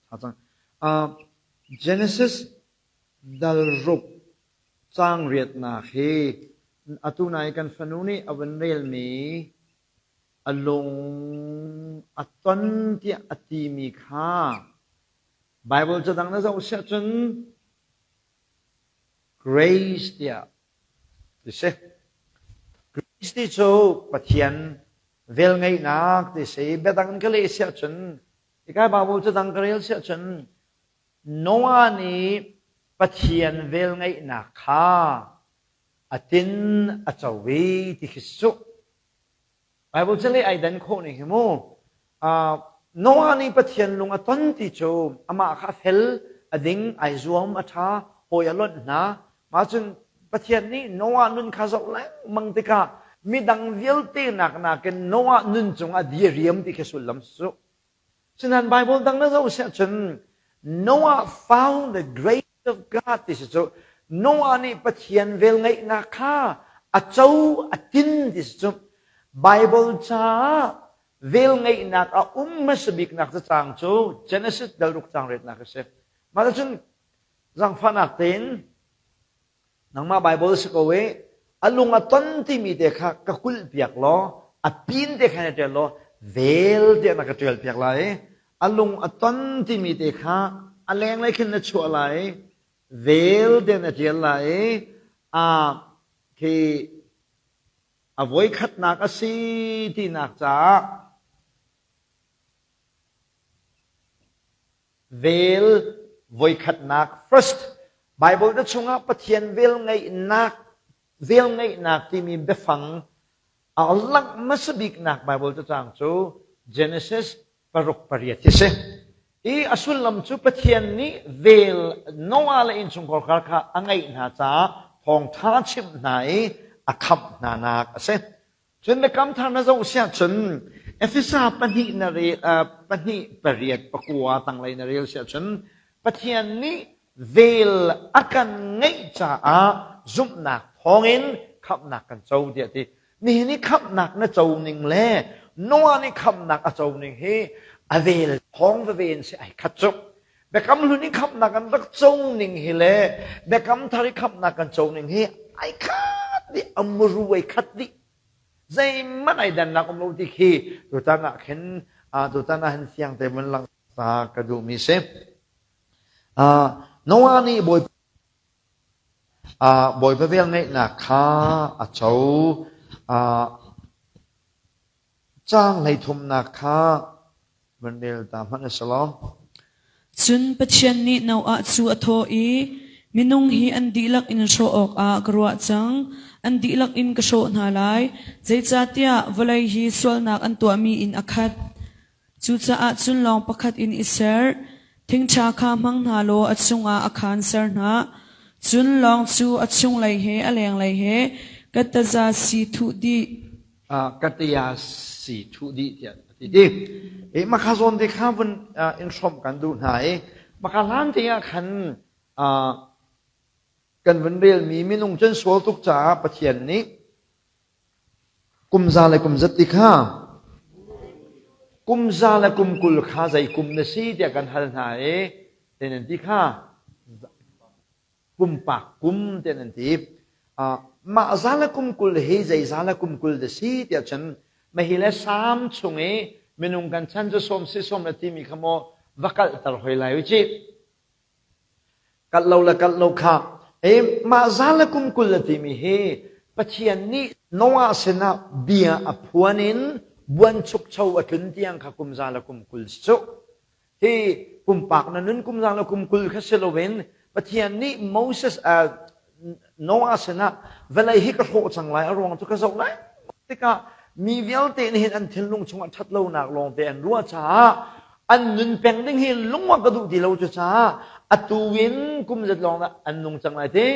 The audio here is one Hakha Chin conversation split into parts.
Tha cang. Genesis dal ruk caang riatnak hi atu nai kan fanu nih a vun relmi a lung a ton tiah a timi kha Bible cadang na zoh siah cun grace tiah ti si. Grace ti cu Pathian velngeihnak ti si. Biadang in ka leh siah cun hika Bible cadang ka rel siah cun Noah nih Pathian velngeihnak kha a tin a co i ti khi si cuh. Bible cu leh ai dan khawh ning hi mu. Noah nih Pathian lung a ton ti cu amah kha a fel, a ding, ai zuam, a ṭha, hawi a lonh hna. Mah cun Pathian nih Noah nun kha zoh lengmang tikah midang vialte nak nakin Noah nun cungah di a riam ti khi sullam si cu. Sinain Bible dang na zoh siah cun Noah found the grace of God ti si cu Noah nih Pathian velngeihnak kha a co a tin ti si cu Bible caah velngeihnak a um hmasa biknak cacang cu Genesis dal ruk cang retnak a si. Mah cun zangfahnak tein Nangmah Bible si ko i a lung a ton timi te kha ka kulh piak law a pin te kha na ṭial law vel tiah na ka ṭial piak lai i a lung a ton timi te kha a lenglei khin na chuah lai i vel tiah na ṭial lai i a khi a voikhatnak a si tinak caah Vel voikhatnak first Bible na chungah Pathian velngeihnak velngeihnak timi biafang a langh hmasa biknak Bible cacang cu Genesis paruk pariat hi si. I a sullam cu Pathian nih vel Noah le innchungkhar kha kha a ngeih hna caah thawngṭha chimh hna i a khamh hna nak a si. Cun biakam thar na zoh siah cun Efesa pahnih na rel pahnih pariat pakua tanglei na rel siah cun Pathian nih vel a kan ngeih caah zumhnak thawngin khamhnak kan co tiah ti. Nihin i khamhnak na co ning le Noah nih khamhnak a co ning hi a vel thawng veve in si ai khat cu. Biakam hlun i khamhnak kan rak co ning hi le biakam thar i khamhnak kan co ning hi ai khat dih, a muru ai khat dih. Zeihmanh ai dannak um lo ti khi tutan ah khin tutan ah hin fiang te vun lang ta ka duhmi si. Noah nih Bawipa Bawipa velngeihnak kha a co. Caang hleithumnak kha van rel ta hmanh a si lo. Cun Pathian nih Noah cu a thawh i, Minung hi an dihlak in hrawh awkah ka ruah cang. An dihlak in ka hrawh hna lai, zeicahtiah vawlei hi sualnak an tuahmi in a khat. Cucaah cun lawng pakhat in i ser, thingṭha kha hmang hna law a chungah a khaan ser hna. Cun lawng cu a chunglei he a lenglei he kattaza si thuh dih. Katia si thuh dih tiah a ti ti. I maka zawn te kha vun in hrawmh kan duh hna i maka hlan te ah khan kan vun relmi minung cun sual tuk caah Pathian nih kum za le kum zat ti kha kum za le kum kul kha zei kum na si tiah kan hal hna i ten an ti kha pumpak kum tiah nan ti. Mah za le kum 20 hi zei za le kum 20 dah si tiah cun mahi le Salm chung i minung kan chan cu sawm si sawm le timi kha maw va kalhter hoi lai u cih. Kalh lo le kalh lo kha. E mah za le kum 20 le timi hi Pathian nih Noah sinah bia a phuan in buanchukcho a tlun tiang kha kum za le kum 20 si cu. Hi pumpak na nun kum zang le kum 20 kha si loin Pathian nih Moses Noah sinah vawlei hi ka hrawh cang lai a ruang cu ka zoh lai tikah mi vialte nih hin an thinlung chungah ṭhat lonak lawngte an ruah caah an nun peng ding hi lungah ka duh ti lo cu caah atu in kum zat lawng an nung cang lai ti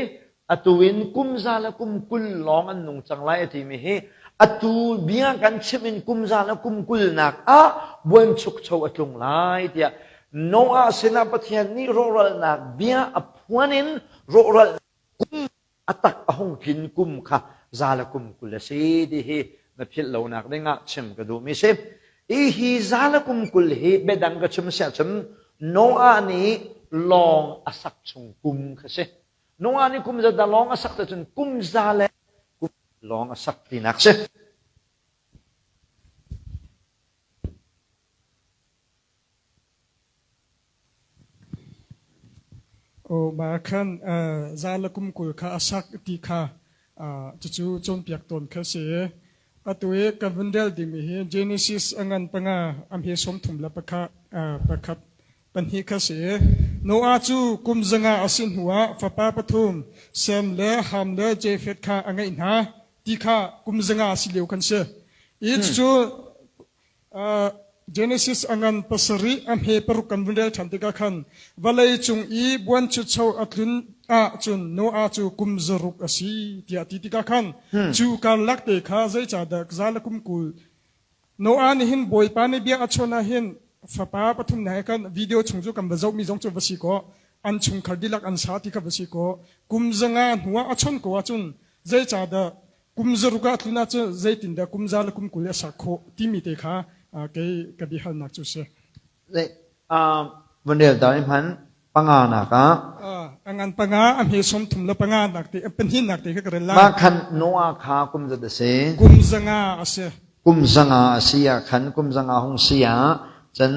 Atu in kum za le kum 20 lawng an nung cang lai a timi hi atu bia kan chim in kum za le kum 20 nak ah buanchukcho a tlung lai tiah Noah sinah Pathian nih rawhralnak bia a phuan in rawhral kum a tak a hung tlin kum kha za le kum 20 a si ti hi na philh lonak ding ah chim ka duhmi si. Hi hi za le kum 20 hi biadang ka chim siah cun Noah nih lawng a sak chung kum kha si. Noah nih kum za dah lawng a sak cun kum za le kum lawng a sak tinak si. Aw mah khan za le kum 20 kha a sak ti kha cucu cawnpiak tawn kha si. Atu i kan vun rel dingmi hi Genesis a ngan panga a hme 31 pahnih kha si. Noah cu kum 500 a si hnuah fapa pathum Sem le Ham le Jafeth kha a ngeih hna ti kha kum 500 a si lio khan si. I cucu Genesis a ngan pasarih a hme paruk kan vun rel ṭhan tikah khan vawlei cung i buanchucho a tlun ahcun Noah cu kum 600 a si tiah ti tikah khan cu karlak te kha zeicahdah za le kum 20 Noah nih hin Bawipa nih bia a chawnh ah hin fapa pathum hna he khan video chung cu kan va zohmi zong cu va si kaw an chungkhar dihlak an sa ti kha va si kaw kum 500 hnuah a chawnh ko ahcun zeicahdah kum 600 ah tlun ahcun zeitindah kum za le kum 20 a sak khawh timi te kha kei ka biahalnak cu si. Van rel ta i hman panga nak ah. A ngan panga a hme 35 nak te pahnih nak te kha ka rel lai. Mah khan Noah kha kum zat a si. Kum 500 a si. Kum 500 a si ah khan kum 500 hung si ah cun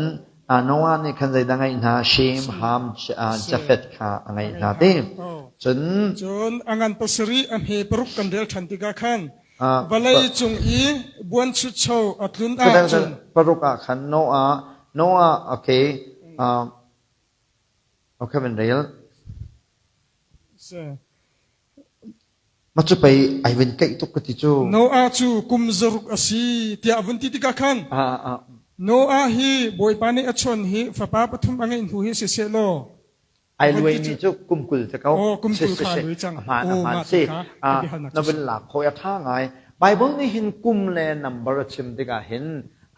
Noah nih khan zeidah ngeih hna Shem, Ham, Jafeth kha a ngeih hna ti. Cun cun a ngan pasarih a hme paruk kan rel ṭhan tikah khan vawlei cung i buanchucho a tlun ahcun paruk ah khan Noah Noah okay okay van rel Mah cu pei ai vun keih tuk ka ti cu. Noah cu kum 600 a si tiah a vun ti tikah khan Noah hi Bawipa nih a chawn hi fapa pathum a ngeih hnu hi siseh law ai luaimi cu kum 20 te ko. Oh, kum 20 kha lui cang. Ahmaan ahmaan si. Na vun lak kho a tha ngai. Bible nih hin kum le number a chim tikah hin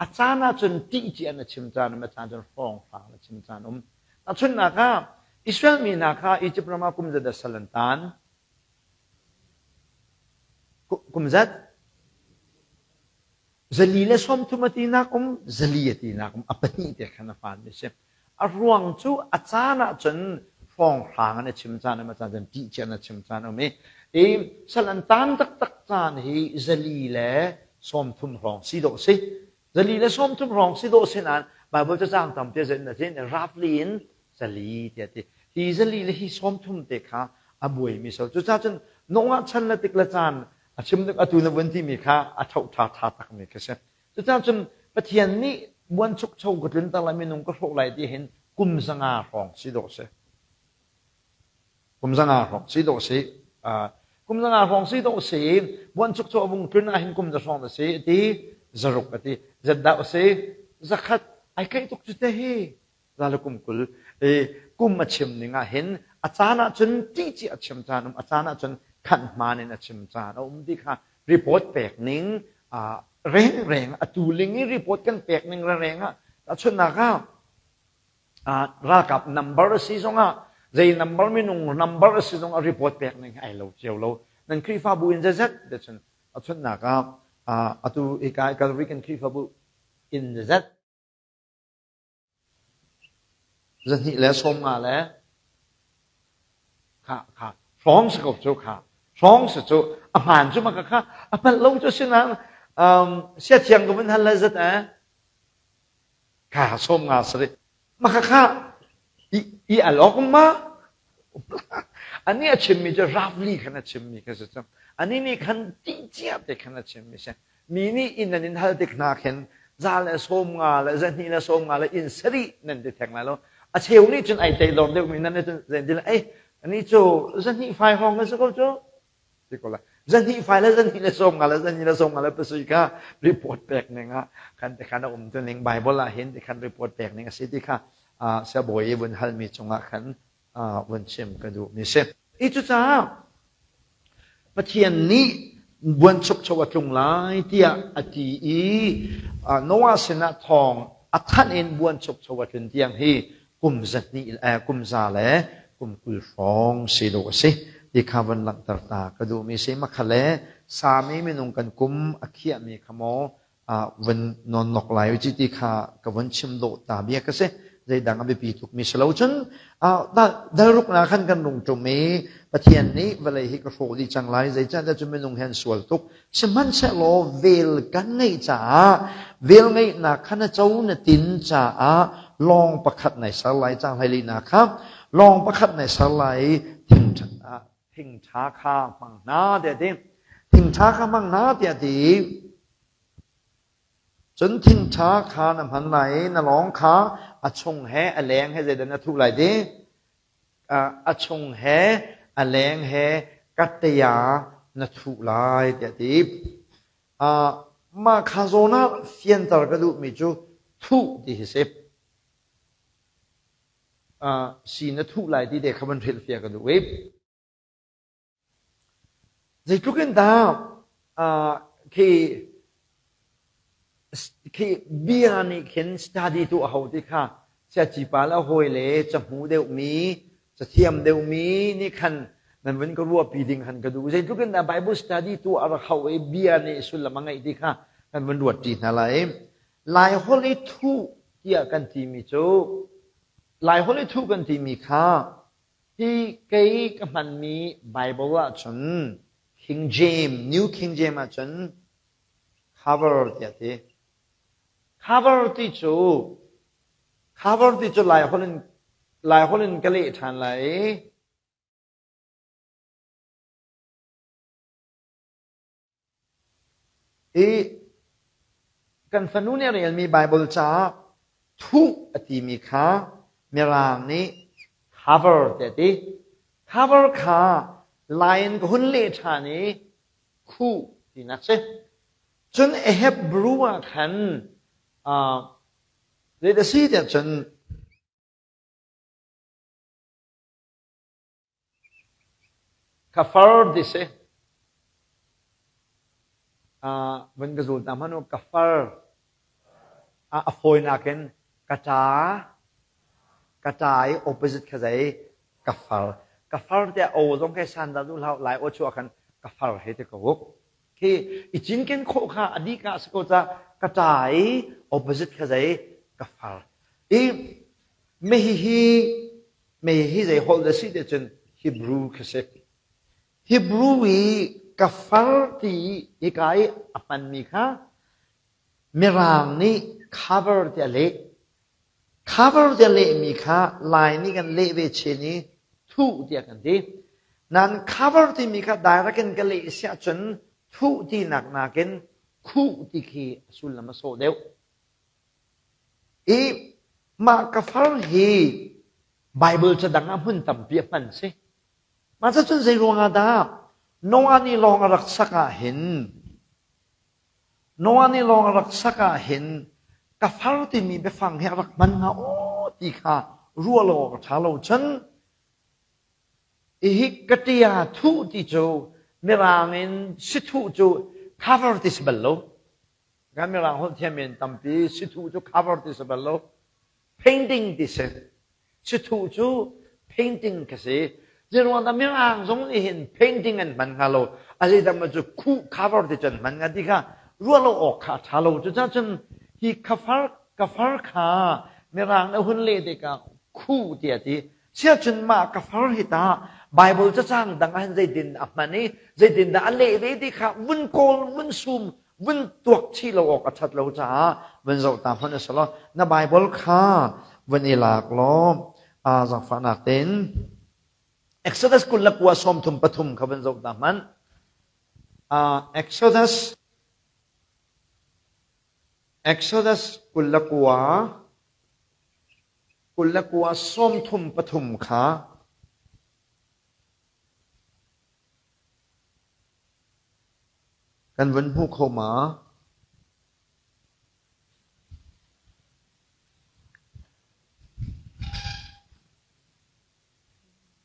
a caan ahcun tih ci an a chim caan um a caan cun hrawnghrang a chim caan um. Tahchunhnak ah Israel mi hna kha Egypt ram ah kum zat sal an taan. Kum zat? 130 a tinak um, 400 a tinak um, a pahnih te khan a hmaanmi a si. A ruang cu a caan ahcun hrawnghrang an i chim caan um, a caan cun ṭih an i chim caan um i, i sal an taan taktak caan hi 130 hrawng si dawh si. 130 hrawng si dawh si nain Baibal cacang tampi a zein a tin roughly in 400 tiah ti. Hi 400 le hi 30 te kha a buaimi so. Cucaah cun Noah chan le tik le caan a chim tuk atu na vun timi kha a tho tha tha takmi kha si. Cucaah cun Pathian nih buanchukcho ka tlunter lai minung ka hrawh lai ti hin kum 500 hrawng si dawh si. Kum 500 hrawng si dawh si. Kum 500 hrawng si dawh si. Buanchukcho a vung tlun ah hin kum za hrawng a si ti 600 a ti. Zat dah a si? 100 ai keih tuk cu te hi. Za le kum 20 i kum a chim ning ah hin a caan ah cun ṭihci a chim caan um a caan ah cun khanh hmaan in a chim caan a um ti kha report pek ning rengreng atu ling i report kan pek ning rengreng ah tahchunhnak ah ralkap number a si zongah zei number minung number a si zongah report pek ning ai lo cio lo nan Khrihfabu in zazat te cun a chunnak ah atu hika Calvary kan Khrihfabu in zazat 250 le kha kha hrawng si ko cu kha hrawng si cu a hmaan cu maka kha a palh lo cu sinain um, siathiang ka vun hal le zat eh kha 50 sari maka kha i i al awk ma ani a chimmi cu roughly khan a chimmi kha si cu ani nih khan ti cia te khan a chimmi si Mi nih inn nan in hal tik hna khin 150 le 250 le inn sarih nan ti theng lai lo. A cheu nih cun ai tei dor deuhmi nan nih cun zein ei ani cu 200 fai hong na si ko cu ti ko lai. 200 fai le 250 le 250 le pasui kha report pek ning ah khan te khan a um tu ning Bible ah hin ti khan report pek ning a si ti kha siabawi vun halmi cungah khan vun chim ka duhmi si. I cucaah Pathian nih buanchukcho a tlung lai tiah a ti i Noah sinah thawng a thanh in buanchukcho a tlun tiang hi kum 200 kum za le kum 20 hrawng si dawh a si ti kha von langhter ta ka duhmi si. Makhale sami minung kan kum a khiahmi kha maw vun nawnnok lai u ci ti kha ka vun chim dawh ta bia ka si. Zeidang a biapi tukmi si lo cun dalruknak khan kan rung ṭum i Pathian nih vawlei hi ka hrawh dih cang lai zeicahtiah cu minung hi an sual tuk. Sihmanhsehlaw vel kan ngeih caah vel ngeihnak kha na co na tin caah lawng pakhat nai ser lai cang hlei lihnak kha lawng pakhat nai ser lai i thing thing ṭha kha hmang hna tiah ti. Thing ṭha kha hmang hna tiah ti. Cun thingṭha kha na hman lai i na lawng kha a chung he a leng he zeidah na thuh lai ti? A chung he a leng he kattaya na thuh lai tiah a ti. Mah kha zawn ah fianter ka duhmi cu thuh ti hi si. Si na thuh lai ti te kha van hrilhfiah ka duh i. Zeitluk in dah khi khi bia nih khin study tu a ho ti kha siaci pa le a hawi le cahmu deuhmi cathiam deuhmi nih khan nan vun ka ruahpi ding khan ka duh. Zeitluk in dah Bible study tu a rak hau i bia nih sullam a ngeih ti kha kan vun ruat ṭi hna lai. Laiholh i thuh tiah kan timi cu Laiholh i thuh kan timi kha Hi kei ka hmanmi Bible ahcun King James, New King James ahcun cover tiah ti. Cover ti cu cover ti cu Laiholh in Laiholh in ka leh ṭhan lai i I kan fanu nih a relmi Baibal caah thuh a timi kha Mirang nih cover tiah a ti. Cover kha Lai in ka hun leh ṭhan i khuh tinak si. Cun Hebrew ah khan uh, zei a si tiah cun Kafar ti si. Uh, vun ka zul ta hmanh u kafar. Uh, a fawinak in ka ṭa, ka ṭa i opposite kha zei kafar. Kafar tiah o zong khi san dah duh hlah lai aw chuah khan kafar he ti ko uk. Khi i cinken khawh kha a dih ka si ko ca ka ṭa i opposite kha zei kafar. I me hihi Mei hi zei holh dah si ti cun Hebrew kha si. Hebrew i kafar ti hika i a hmanmi kha Mirang nih cover tiah a leh. Cover tiah lehmi kha Lai nih kan leh ve chin i thuh tiah kan ti. Nan cover timi kha direct in ka leh siah cun thuh tinak nakin khuh ti khi a sullam a sawh deuh. I mah kafar hi Baibal ca dang ah hmun tampi a hman si. Mah cun zei ruangah dah Noah nih lawng a rak sak ah hin Noah nih lawng a rak sak ah hin kafar timi biafang hi a rak hman hnga aw ti kha ruah lo awk a ṭha lo cun hihi kaṭia thuh ti cu mirang in sithuh cu cover ti si bal lo. Kan mirang holh thiam in tampi sithu cu cover ti si bal lo. Painting ti si. Sithu cu painting ka si. Zeiruang dah mirang zong nih hin painting an hman hnga lo. A zeidang cu khuh cover ti cun hman hnga ti kha ruah lo awk kha a ṭha lo. Cucaah cun hi kafar kafar kha mirang na hun leh tikah khuh ti a ti. Siahcun mah kafar hi tah Bible cacang dang ah hin zeitin a hman i zeitin dah a leh ve ti kha vun kawl vun sum vun tuak chih lo awk a ṭhat lo caah vun zoh ta hmanh a si lo. Na Bible kha vun i lak law aa zaangfahnak tein Exodus 29 33 kha vun zoh ta hmanh. Uh, Exodus Exodus 29 29 33 kha Kan vun hmu kho ma?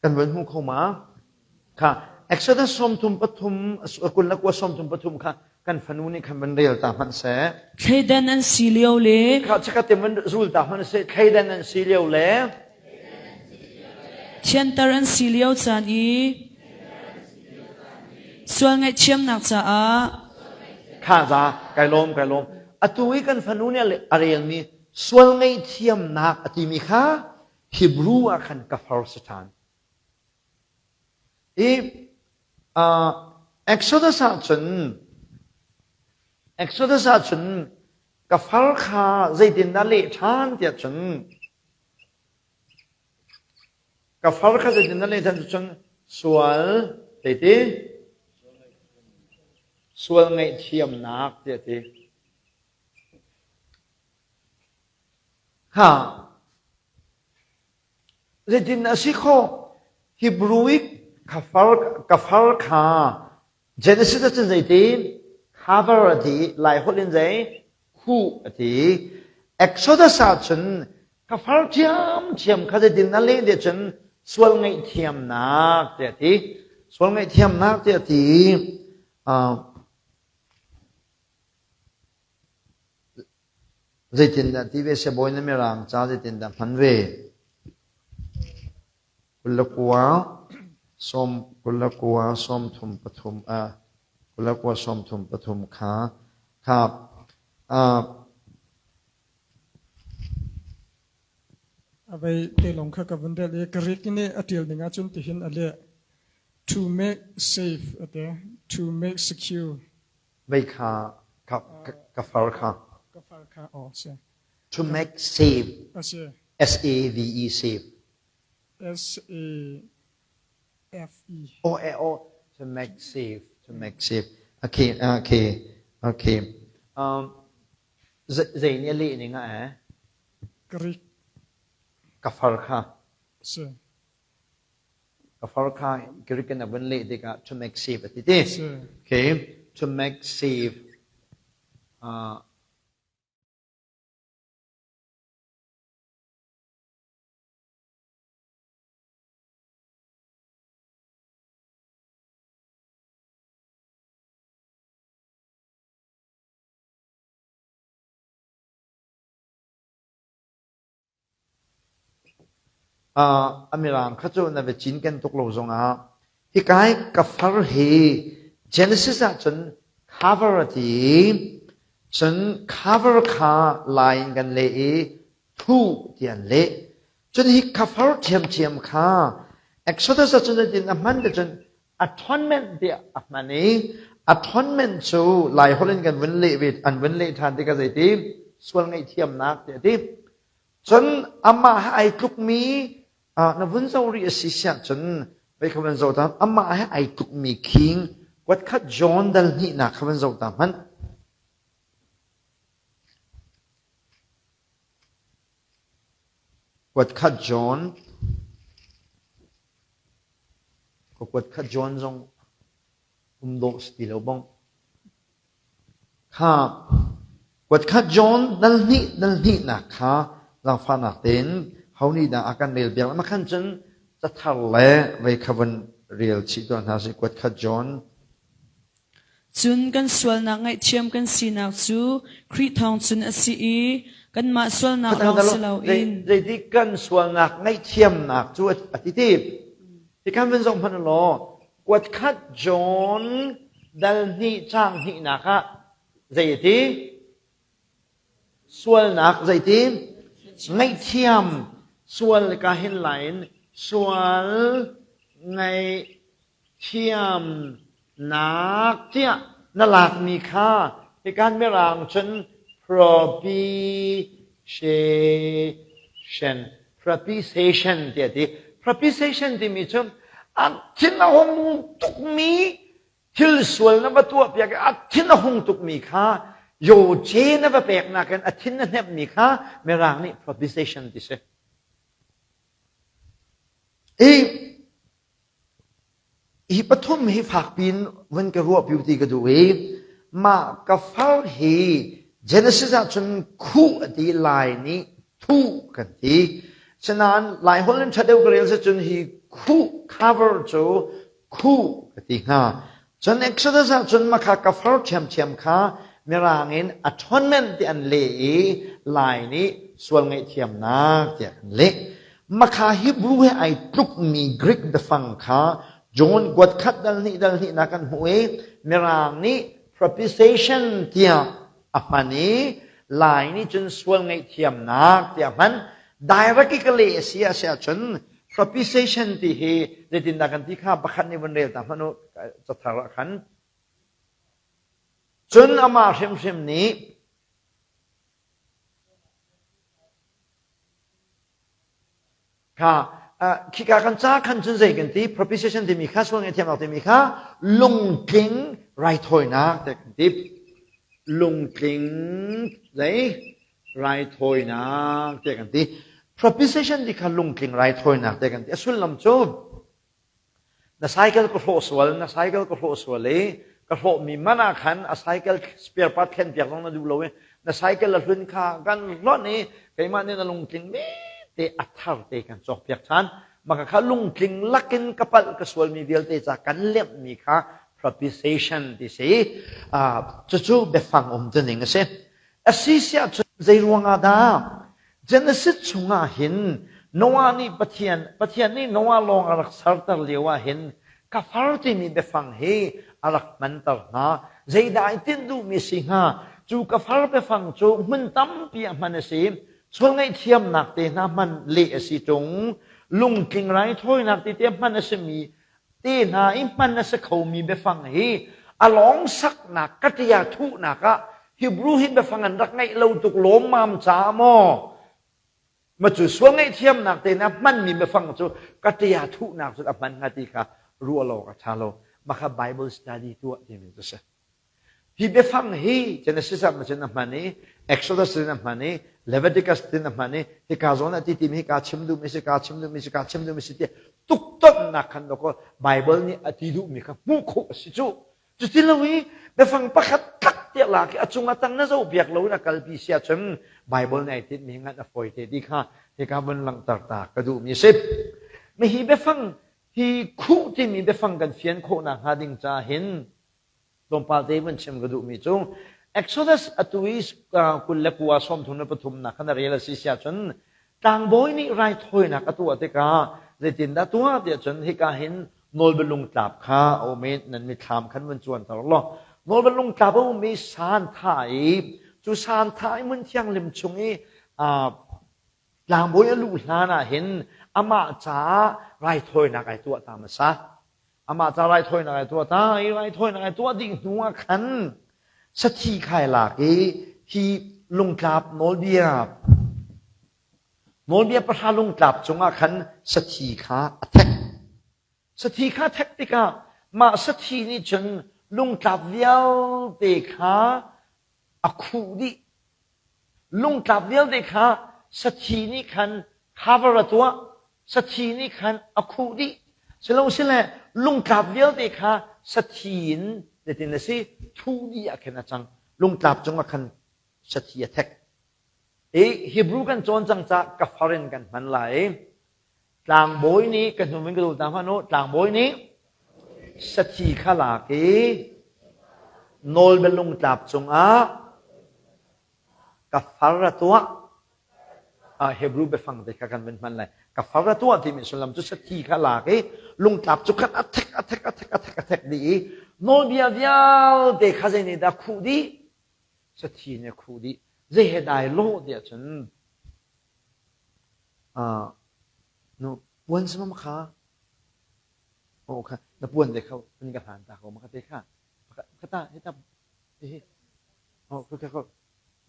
Kan vun hmu kho ma? Kha Exodus 33 29 33 kha kan fanu nih khan van rel ta hmanh seh. Thleidan an si lio le Kha chakhat te van zul ta hmanh seh thleidan an si lio le thianter an si lio caan i Sual ngaihthiamnak caah Kha za kai lawm kai lawm. Atu i kan fanu nih a relmi Sual ngaihthiamnak a timi kha Hebrew ah khan kafar si ṭhan. I uh, Exodus ah cun Exodus ah cun kafar kha zeitindah leh ṭhan tiah cun Ka far kha zeitin na leh than cun sual zeiti sual ngaihthiamnak tiah ti. Ha zeitin a si khawh Hebrew i kafar kafar kha Genesis ah cun zeiti cover a ti Lai holh in zei khuh a ti Exodus ah cun ka far ṭhiamṭhiam kha zeitin na leh tiah cun sual ngaihthiamnak tiah a ti sual ngaihthiamnak tiah a ti zeitindah ti ve sibawi na mirang ca zeitindah hman ve 29 29 33 29 33 kha kha A vei te lawng kha ka vun rel i Greek nih a ṭial ning ahcun tihin a leh. To make safe a ti. To make secure. Vei kha ka far kha. Ka far kha aw si. To make safe. A si. S A V E safe. S A F E. Oh, eh, oh, to make safe, to make safe. Okay, okay, okay. Um, zei nih a leh ning ah eh? Greek. Ka far kha. Si. Ka far kha Greek in a vun leh tikah to make safe a ti ti. Si. Okay, to make safe. Uh, A mirang kha cu na va cinken tuk lo zongah hika hi ka far hi Genesis ahcun cover a ti i cun cover kha lai in kan leh i thuh ti an leh. Cun hi kafar ṭhiamṭhiam kha Exodus ahcun zeitin a hman ti cun atonement tiah a hman i atonement cu Lai holh in kan vun leh ve an vun leh ṭhan tikah zeiti sual ngaihthiamnak tiah a ti. Cun amah he ai tlukmi na vun zoh rih a si siah cun vei kha vun zoh ta amah he ai tlukmi khing kuatkhat John dal hnihnak kha vun zoh ta hmanh. Kuatkhat John Ka kuat kha John zong um dawh si ti lo bong. Kha kuat kha John dal hnih dal hnihnak kha zaangfahnak tein ho nih dah a kan rel biak ma khan cun cathar le vei kha vun rel chih tuah hna si kuat kha John Cun kan sualnak ngaihthiam kan sinak cu Khrih thawng cun a si i kanmah sualnak lawng si loin Zeiti kan sualnak ngaihthiamnak cu a ti ti. Hi kan vun zoh hmanh law kuat khat John dal hnih caang hnihnak ah zei a ti? Sualnak zeiti? Ngaihthiam sual ka hin lain sual ngaih Thiamnak tiah na lakmi kha hikan mirang cun propitiation propitiation tiah ti. Propitiation timi cu a thin a hung tukmi thil sual na va tuah piak i a thin a hung tukmi kha yoce na va peknak in a thin na hnemhmi kha mirang nih propitiation ti si. I Hi pathum hi fakpi in vun ka ruahpi ti ka duh i mah ka far hi Genesis ahcun khuh a ti Lai nih thuh kan ti. Sinain Lai holh in ṭha deuh ka rel cun hi khuh cover cu khuh ka ti hnga. Cun Exodus ahcun makha ka far ṭhiamṭhiam kha Mirang in atonement ti an leh i Lai nih sual ngaihthiamnak tiah kan leh. Makha Hebrew he ai tlukmi Greek biafang kha John kuat khat dal hnih dal hnihnak kan hmuh i Mirang nih propitiation tiah a hman i Lai nih cun sual ngaihthiamnak tiah hman. Direct i ka leh a si ah si ahcun propitiation ti hi zeitindah kan ti kha pakhat nih vun rel ta hmanh u cathar ah khan. Cun amah hrimhrim nih Kha khika kan ca khan cun zei kan ti propitiation timi kha sual ngaihthiamnak timi kha lungtling raithawinak te kan ti. Lungtling zei raithawinak te kan ti. Propitiation ti kha lungtling raithawinak te kan ti. A sullam cu Na cycle ka hrawh sual, na cycle ka hrawh sual i ka hrawhmi man ah khan a cycle spare part thlen piak zong na duh lo i na cycle a hlun kha kan hlonh i keimah nih na lungtling me te a thar te kan cawk piak ṭhan. Maka kha lungtling lakin ka palh ka sualmi vialte ca kan lemhmi kha propitiation ti si. Cucu biafang um tuning a si. A si siah cun zei ruangah dah Genesis chungah hin Noah nih Pathian, Pathian nih Noah lawng a rak serter lio ah hin kafar timi biafang hi a rak hmanter hna. Zeidah ai tinh duhmi si hnga? Cu kafar biafang cu hmun tampi ah hman a si. Sual ngaihthiamnak te hna hman leh a si ṭung. Lungtling raithawinak ti te hman a simi te hna i hman a si khomi biafang hi a lawng saknak kaṭia thuhnak ah Hebrew hi biafang an rak ngeih lo tuk lawmmam caah maw ma cu sual ngaihthiamnak te na hmanmi biafang cu kaṭia thuhnak cun a hman hnga ti kha ruah lo a ṭha lo mah kha Bible study tuah timi cu si. Hi biafang hi Genesis ah cun a hman i Exodus in a hman i Leviticus in a hman i hika zawn ah ti timi hi kaa chim duhmi si kaa chim duhmi si kaa chim duhmi si tiah tuktonhnak khan dawkaw Bible nih a ti duhmi kha hmuh khawh a si cu. Cuti lo i biafang pakhat khat tiah lak i a cung a tang na zoh piak lo in a kalpi si ahcun Bible nih ai tinhmi ngan a fawi te ti kha hika vun langhter ta ka duhmi a si. Mi hi biafang hi khuh timi biafang kan fian khawhnak hnga ding ca hin Tlawmpal te vun chim ka duhmi cu Exodus atu i 29 33 nak khan a rel a si si ahcun tlangbawi nih raithawinak a tuah tikah zeitindah tuah tiah cun hika hin nawlbia lungtlap kha a um i nan mitthlam khan vun cuanter law nawlbia lungtlap a um i san tha i cu san tha i hmun thianghlim chung i tlangbawi a luh hlan ah hin amah caah raithawinak ai tuah ta hmasa. Amah ca raithawinak ai tuah ta i raithawinak ai tuah dih hnu ah khan sathi khai lak i hi lungtlap nawlbia nawlbia pahra lungtlap cungah khan sathi kha a thek. Sathi kha thek tikah mah sathi nih cun lungtlap vialte kha a khuh dih. Lungtlap vialte kha sathi nih khan cover a tuah, sathi nih khan a khuh dih. Silosile lungtlap vialte kha sathi in zeitin a si thuh dih ah khin a cang. Lungtlap cungah khan sathi a thek. I Hebrew kan cawn cang caah kafar in kan hman lai. Tlangbawi nih ka hnum in ka dul ta hmanh u, tlangbawi nih sathi kha lak i nawlbia lungtlap cungah ka far a tuah. Ah, Hebrew biafang te kha kan vun hman lai. Ka far a tuah timi sullam cu sathi kha lak i lungtlap cu khan a thek a thek a thek a thek a thek dih i nawlbia vialte kha zei nih dah khuh dih? Sathi nih a khuh dih. Zei he dai lawh tiah cun Nu puan si ma kha? Oh kha na puan te kha an ka hlan ta ko ma ka te kha. Ka ta hi ta hi. Oh ka ka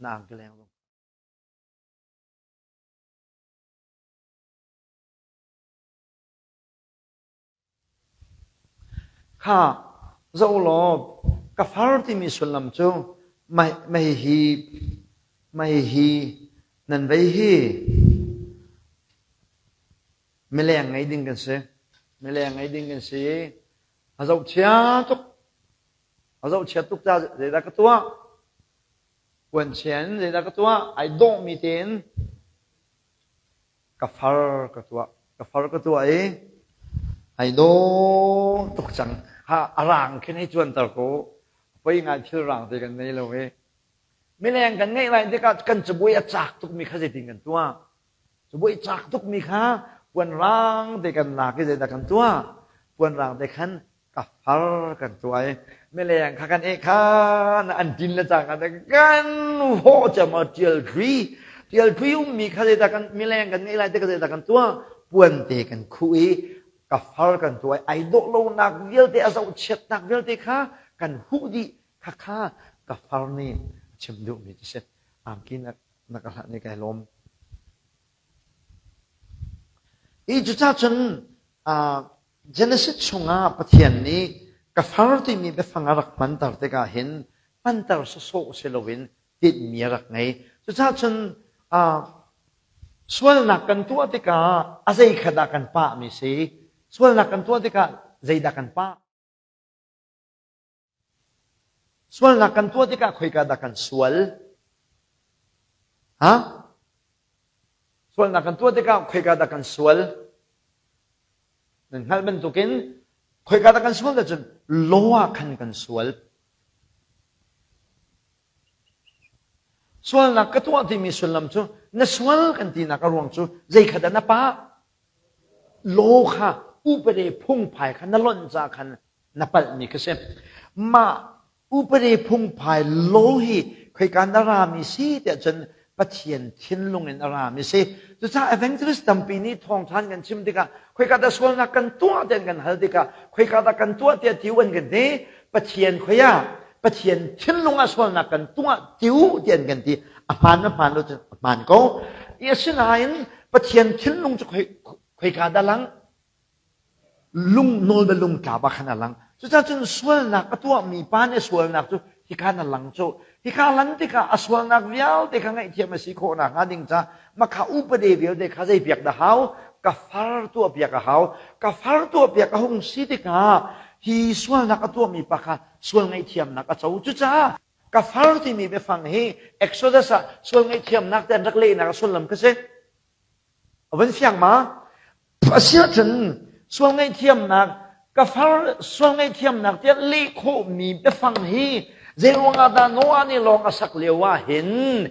na ang ka leng zong. Kha zoh law ka far timi sullam cu mei hi mei hi nan vei hi mileng ngei ding kan si. Mileng ngei ding kan si. A zohchia tuk. A zohchia tuk ca zeidah ka tuah? Puanchia in zeidah ka tuah? Ai dawhmi tein Ka far ka tuah. Ka far ka tuah i ai dawh tuk cang. Ha a rang khin hei cuanter ko. Poi ngai thil rang te kan nei lo i. Mileng kan ngeih lai tikah kan cabuai a cak tukmi kha zeitin kan tuah? Cabuai cak tukmi kha puan rang te kan lak i zeidah kan tuah? Puan rang te khan Ka far kan tuah i mileng kha kan eh khan an tin le cang kan hawh cem a tial thui tial thui ummi kha zeidah kan mileng kan ngei lai te ka zeidah kan tuah puan te kan khuh i ka far kan tuah i ai dawh lonak vialte a zohchiatnak vialte kha kan huh dih kha kha ka far nih a chim duhmi cu si angki na na ka hlah ni kai lawm i cucah cun Genesis chungah Pathian nih ka far timi biafang a rak hmanter tikah hin hmanter sawsawh si loin tinhmi a rak ngei. Cucaah cun sualnak kan tuah tikah a zei kha dah kan pahmi si? Sualnak kan tuah tikah zeidah kan pah? Sualnak kan tuah tikah khoika dah kan sual? Ha? Sualnak kan tuah tikah khoika dah kan sual? Nan hngalh bantukin khoika dah kan sual dah cun law ah khan kan sual. Sualnak ka tuah timi sullam cu na sual kan tinak a ruang cu zei kha dah na pah? Law kha upade phungphai kha na lonh ca khan na palhmi ka si. Mah upade phungphai law hi khoika na rami si tiah cun Pathian thinlung in a rami si. Cucaah evangelist tampi nih thawngṭhan kan chim tikah khoika dah sualnak kan tuah tiah kan hal tikah khoika dah kan tuah tiah tiu an kan ti. Pathian khoi ah Pathian thinlung ah sualnak kan tuah tiu tiah an kan ti. A hmaan a hmaan lo cun a hmaan ko. I asinain Pathian thinlung cu khoika dah lang? Lung nawl le lungtlap ah khan a lang. Cucaah cun sualnak a tuahmi pa nih sualnak cu hika na lang cu. Hika lan tikah a sualnak vialte kha ngaihthiam a si khawh nakhnga ding ca makha upade vialte kha zei piak dah hau? Ka far tuah piak a hau. Ka far tuah piak a hung si tikah hi sualnak a tuahmi pa kha sual ngaihthiamnak a co. Cucaah ka far timi biafang hi Exodus ah sual ngaihthiamnak te an rak lehnak a sullam kha si. A van fiang ma? Asiahcun sual ngaihthiamnak ka far sual ngaihthiamnak tiah leh khawhmi biafang hi zeiruang ah dah Noah nih lawng a sak lio ah hin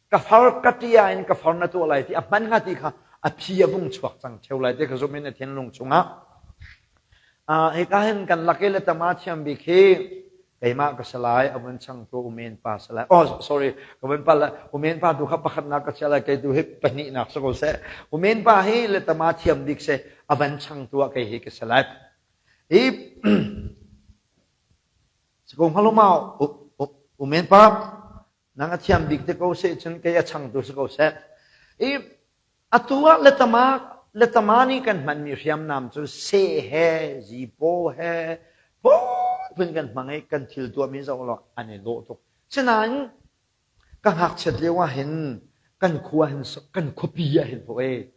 ka far ka tia in ka far na tuah lai ti a hman hnga ti kha a phi a vung chuak cang theo lai ti ka zumh in a thinlung chungah hika hin kan lak i le tama thiam bik hi keimah ka si lai a vun changtu umen pa si lai oh sorry ka vun pal lai umen pa tu kha pakhatnak ka chia lai kei tu hi pahnihnak si ko seh umen pa hi letama thiam bik si a van changtu ah kei hi ka si lai hi si ko hngalo ma umen pa nang a thiam bik te ko seh cun kei a changtu si ko seh i Atu ah letama letama nih kan hmanmi hriamnam cu seh he zipaw he phunphun kan hmang i kan thil tuahmi zoh law an i dawh tuk. Sinain ka ngakchiat lio ah hin kan khua hin kan khuapi ah hin pawh e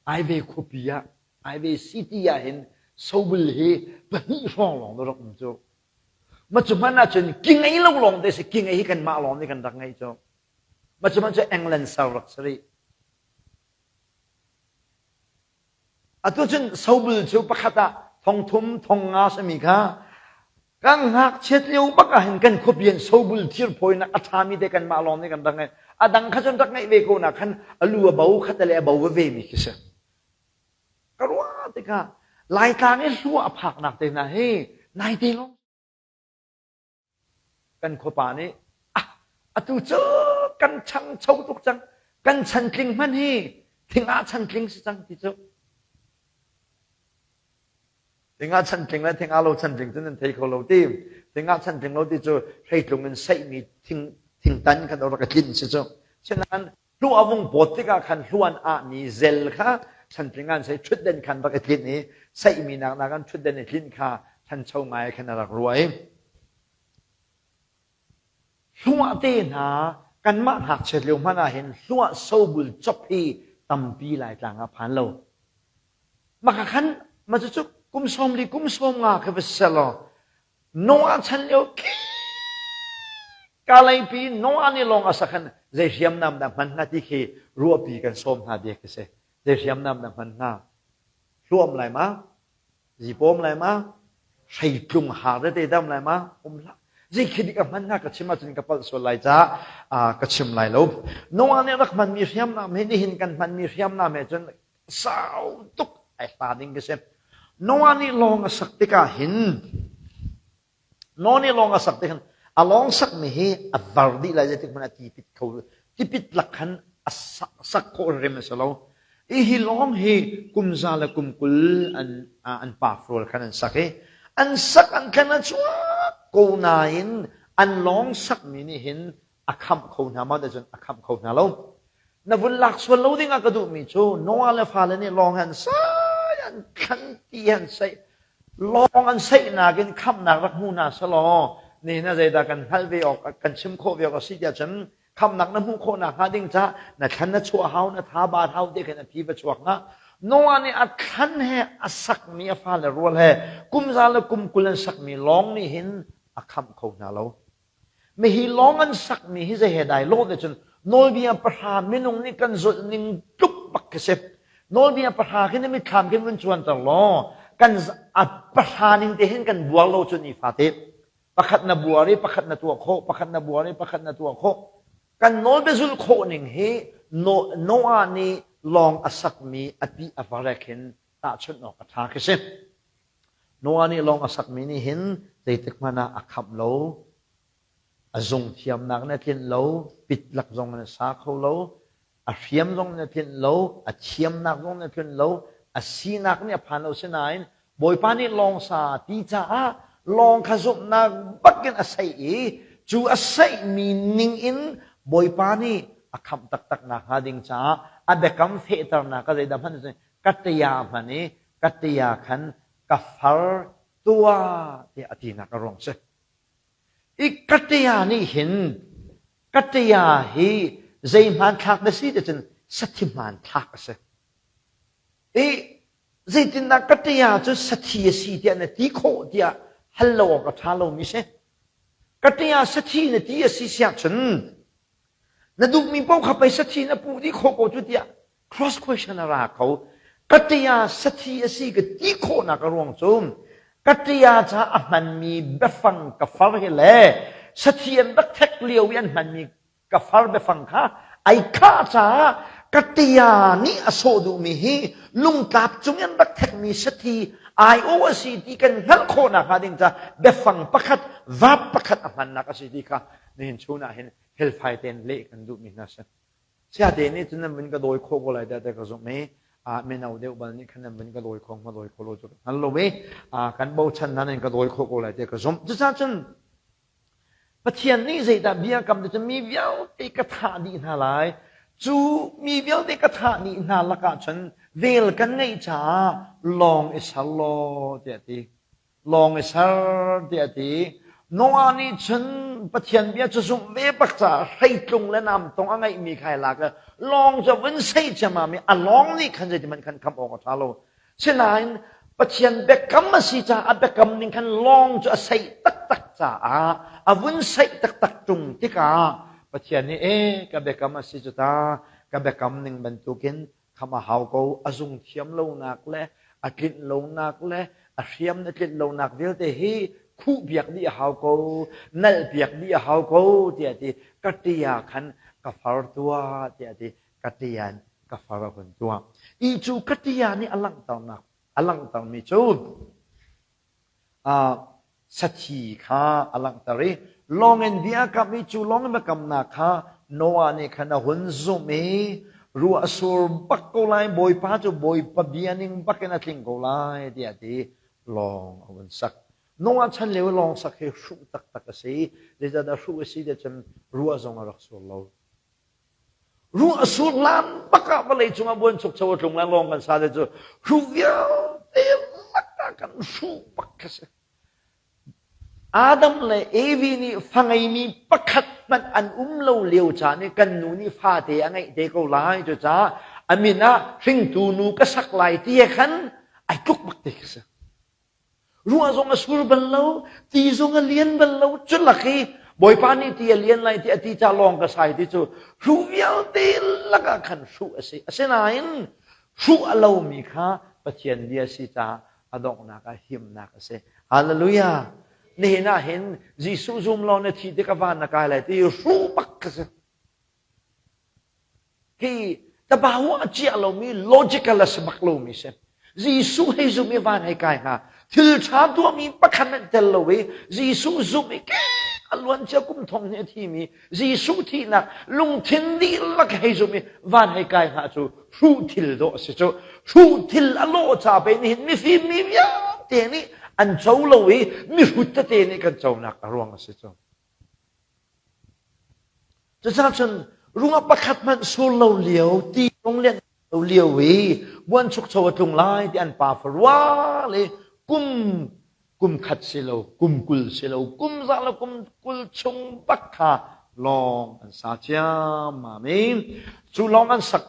Aive khuapi ah Aive city ah hin sobul hi pahnih hrawng lawng na rak um cu. Ma cu hmanh ahcun ki ngei lo lawng te si ki ngei hi kanmah lawng nih kan rak ngeih cu. Mah cu hmanh cu England ser rak si rih. Atu cun sobul cu pakhat ah thong thum thong nga sami kha kan ngakchiat lio bak ah hin kan khuapi in sobul thir phawinak a ṭhami te kanmah lawng nih kan rak ngeih. A dang kha cun rak ngeih ve ko na khan a lu a bo khat le a bo veve mi khi si. Ka ruah tikah Laitlang i hlua a phaknak te hna hi naite lawng Kan khuapa nih ah atu cu kan ṭhangcho tuk cang kan chantling hmanh hi thingah chantling si cang ti cu thingah chantling le thingah lo chantling cu nan thei kho lo ti thingah chantling lo ti cu hreitlung in saihmi thing thingtan khan rak i tlinh si cu sinain hlu a vung pawt tikah khan hluan ahmi zel kha chantling an sei ṭhutden khan rak i tlinh i saihmi nak nak an ṭhutden i tlinh kha ṭhancho ngai khan a rak ruah i hluah te hna kanmah ngakchiat lio hmanh ah hin hluah sobul cop hi tampi Laitlang ah phan lo maka khan ma cu kum 40 kum 50 kha va selaw Noah chan lio khi Kalaipi Noah nih lawng a sak khan zei hriamnam dah hman hnga ti khi ruahpi kan sawm hna bia khi si. Zei hriamnam dah hman hnga? Hluam lai ma? Zipawm lai ma? Hreitlung har tete dam lai ma? Um hlah. Zei khi dik a hman hnga ka chim ahcun ka palh sual lai caah ka chim lai lo. Noah nih rak hmanmi hriamnam hi nihin kan hmanmi hriamnam he cun sau tuk ai hla ding ka si. Noah nih lawng a sak tikah hin Noah nih lawng a sak tik hin a lawng sakmi hi a var dih lai zeitik hmanh ah tipit kho tipit lak khan a sak khawh rim a si lo. Hi lawng hi kum za le kum 20 an an pa rual khan an sak i an sak an khan a chuak ko nain an lawng sakmi nih hin a khamh kho hna maw cun a khamh kho hna lo. Na vun lak sual lo ding ah ka duhmi cu Noah le fale nih lawng an sai an thlan ti an saih lawng an saihnak in khamhnak rak hmu hna selaw nihin ah zeidah kan hngalh ve awk kan chim khawh ve awk a si tiah cun khamhnak na hmuh khawh nakhnga ding ca na thlan na chuah hau na tha baat hau ti khin a phi va chuak hnga Noah nih a thlan he a sakmi a fale rual he kum za le kum 20 an sakmi lawng nih hin a khamh kho hna lo Mihi lawng an sakmi hi zei he dai lawh te cun nawlbia pahra minung nih kan zulh ning tluk bak khi si. Nawlbia pahra khi na mitthlam khin vun cuanter law kan a pahra ning te hin kan buar lo cu nifate. Pakhat na buar i pakhat na tuah khawh, pakhat na buar i pakhat na tuah khawh. Kan nawlbia zulh khawh ning hi Noah nih lawng a sakmi a pi a varek hin tahchunh awk a ṭha khi si. Noah nih lawng a sakmi nih hin zeitik hmanh ah a khamh lo, a zung thiamnak in a tlinh lo, pitlak zong in a sa kho lo, a hriam zong in a tlinh lo, a thiamnak zong in a tlinh lo, a sinak nih a phan lo sinain Bawipa nih lawng sa ti caah lawng kha zumhnak bakin a saih i cu a saihmi ning in Bawipa nih a khamh taktak nakhnga ding caah a biakam fehternak a zeidah hmanh ka ṭia hman i ka ṭia khan ka far tuah tiah a tinak a ruang si. I ka ṭia nih hin ka ṭia hi zei hmanthlak na si ti cun sathi hmanthlak a si. I zeitindah ka ṭia cu sathi a si tiah na ti khawh tiah hal lo awk a ṭha lomi si. Ka ṭia sathi na ti a si siah cun na duhmi paoh kha pei sathi na puh dih khawh ko cu tiah cross question a ra kho. Ka ṭia sathi a si ka ti khawhnak a ruang cu ka ṭia ca a hmanmi biafang ka far hi le sathi an rak thek lio i an hmanmi ka far biafang kha ai khah caah ka ṭia nih a sawh duhmi hi lungtlap cung in rak thekmi sathi ai-o a si ti kan hngalh khawhnak hnga ding ca biafang pakhat verb pakhat a hmannak a si ti kha nihin chun ah hin felfai tein leh kan duhmi hna si. Siate nih cun nan vun ka dawi khawh ko lai tiah ka zumh i mino deuh bal nih khan nan vun ka dawi kho ma dawi kho lo cu ka hngal lo i kan bochan hna nan ka dawi khawh ko lai tiah ka zumh. Cucaah cun Pathian nih zeidah bia kam ti cun mi vialte ka thah dih hna lai. Cu mi vialte ka thah dih hna lakah cun vel kan ngeih caah lawng i ser law tiah a ti. Lawng i ser tiah a ti. Noah nih cun Pathian bia cu zumh ve bak caah hreitlung le namtong a ngeihmi kha ai lak i lawng cu a vun sei ciammam i a lawng nih khan zeitihmanh khan khamh awk a ṭha lo. Sinain Pathian biakam a si caah a biakam ning khan lawng cu a seih taktak caah a vun seih taktak ṭung tikah Pathian nih e ka biakam a si cu ta ka biakam ning bantukin kham a hau ko a zung thiam lonak le a tlinh lonak le a hriam na tlinh lonak vialte hi khuh piak dih a hau ko nalh piak dih a hau ko tiah ti ka ṭia khan ka far tuah tiah ti ka ṭian ka far a hun tuah i cu ka ṭia nih a langhternak a langhtermi cu sathi kha a langhter i lawng in bia a kamh i cu lawng in biakamnak kha Noah nih khan a hun zumh i ruah a sur bak ko lai Bawipa cu Bawipa bia ning bak in a tling ko lai tiah a ti lawng a hun sak Noah chan lio i lawng sak hi hruh taktak a si zeicahtiah hruh a si tiah cun ruah zong a rak sur lo Ruah a sur lan bak ah vawlei cungah buanchukcho a tlung lai lawng kan sa te cu hruh vialte lakah kan hruh bak kha si. Adam le Evi nih fa ngeimi pakhat hmanh an um lo lio caan i kan nu nih fate a ngeih te ko lai cucaah a min ah hringtu nu ka sak lai ti he khan ai tluk bak te khi si. Ruah zong a sur bal lo, ti zong a lian bal lo. Culak i Bawipa nih ti a lian lai ti a ti ca lawng ka sai ti cu hruh vialte lakah khan hruh a si. Asinain hruh a lomi kha Pathian bia si caah a donghnak ah himnak a si. Hallelujah! Nihin ah hin Jesuh zum law na thi tik a van na kai lai ti hruh bak ka si. Hi tabahu a ciah lomi logical a si bak lomi si. Jesuh hei zum i van hei kai hnga. Thil ṭha tuahmi pakhat hmanh tel lo i Jesuh zumh i a luancia kum thong hnih a thimi Jesuh thihnak lungthin dihlak hei zum i van hei kai hnga cu hruh thil dawh a si cu. Hruh thil a lawh ca pe nihin mifim mi vialte nih an co lo i mihrut tete nih kan conak a ruang a si cu. Cucaah cun rungah pakhat hmanh sur lo lio, ti zong lianh lo lio i buanchukcho a tlung lai ti an pa farual i kum kum khat si lo, kum 20 si lo, kum za lo kum 20 chung bak kha lawng an sa ciammam i cu lawng an sak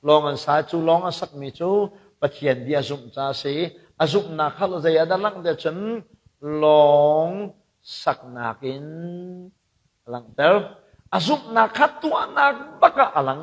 lawng an sa cu lawng an sakmi cu Pathian bia zumh ca a si. A zumhnak kha zei ah dah langhter cun lawng saknak in a langhter. A zumhnak kha tuahnak bak ah a lang.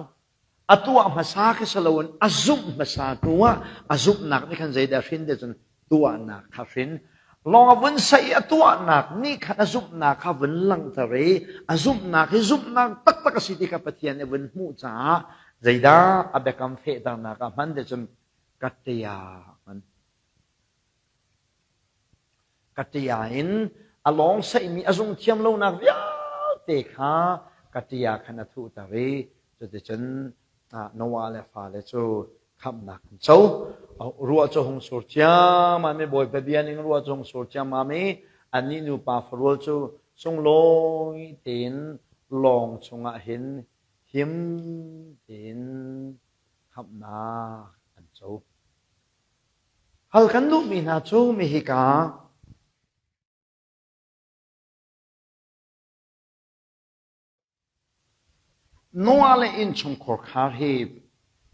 A tuah hmasa khi si loin a zumh hmasa hnu ah a zumhnak nih khan zeidah hrin ti cun tuahnak kha hrin. Lawng a vun saih i a tuahnak nih khan a zumhnak kha vun langhter i a zumhnak hi zumhnak taktak a si ti kha Pathian nih a vun hmuh caah zeidah a biakam fehternak ah hman ti cun ka tia hman. Ka ṭia in a lawng saihmi a zung thiam lonak vialte kha ka ṭia khan a thuhter i cuticun Noah le fale cu khamhnak an co. Ruah cu hung sur ciammam i Bawipa bia ning ruah cu hung sur ciammam i annih nupa farual cu sunglawi tein lawng chungah hin him tein khamhnak an co. Hal kan duhmi hna cu mi hika Noah le innchungkhar khar hi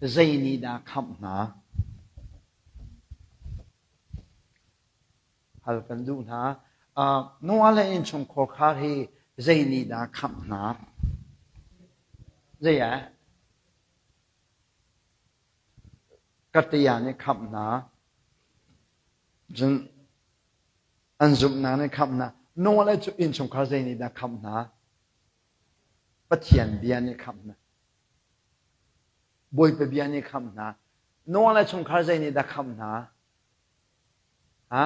zei nih dah khamh hna? Hal kan duh hna. Noah le innchungkhar khar hi zei nih dah khamh hna? Zei ah? Katia nih khamh hna. Cun an zumhnak nih khamh hna. Noah le cu innchungkhar zei nih dah khamh hna? Pathian bia nih khamh hna. Bawipa bia nih khamh hna. Noah le chungkhar zei nih dah khamh hna? Ha?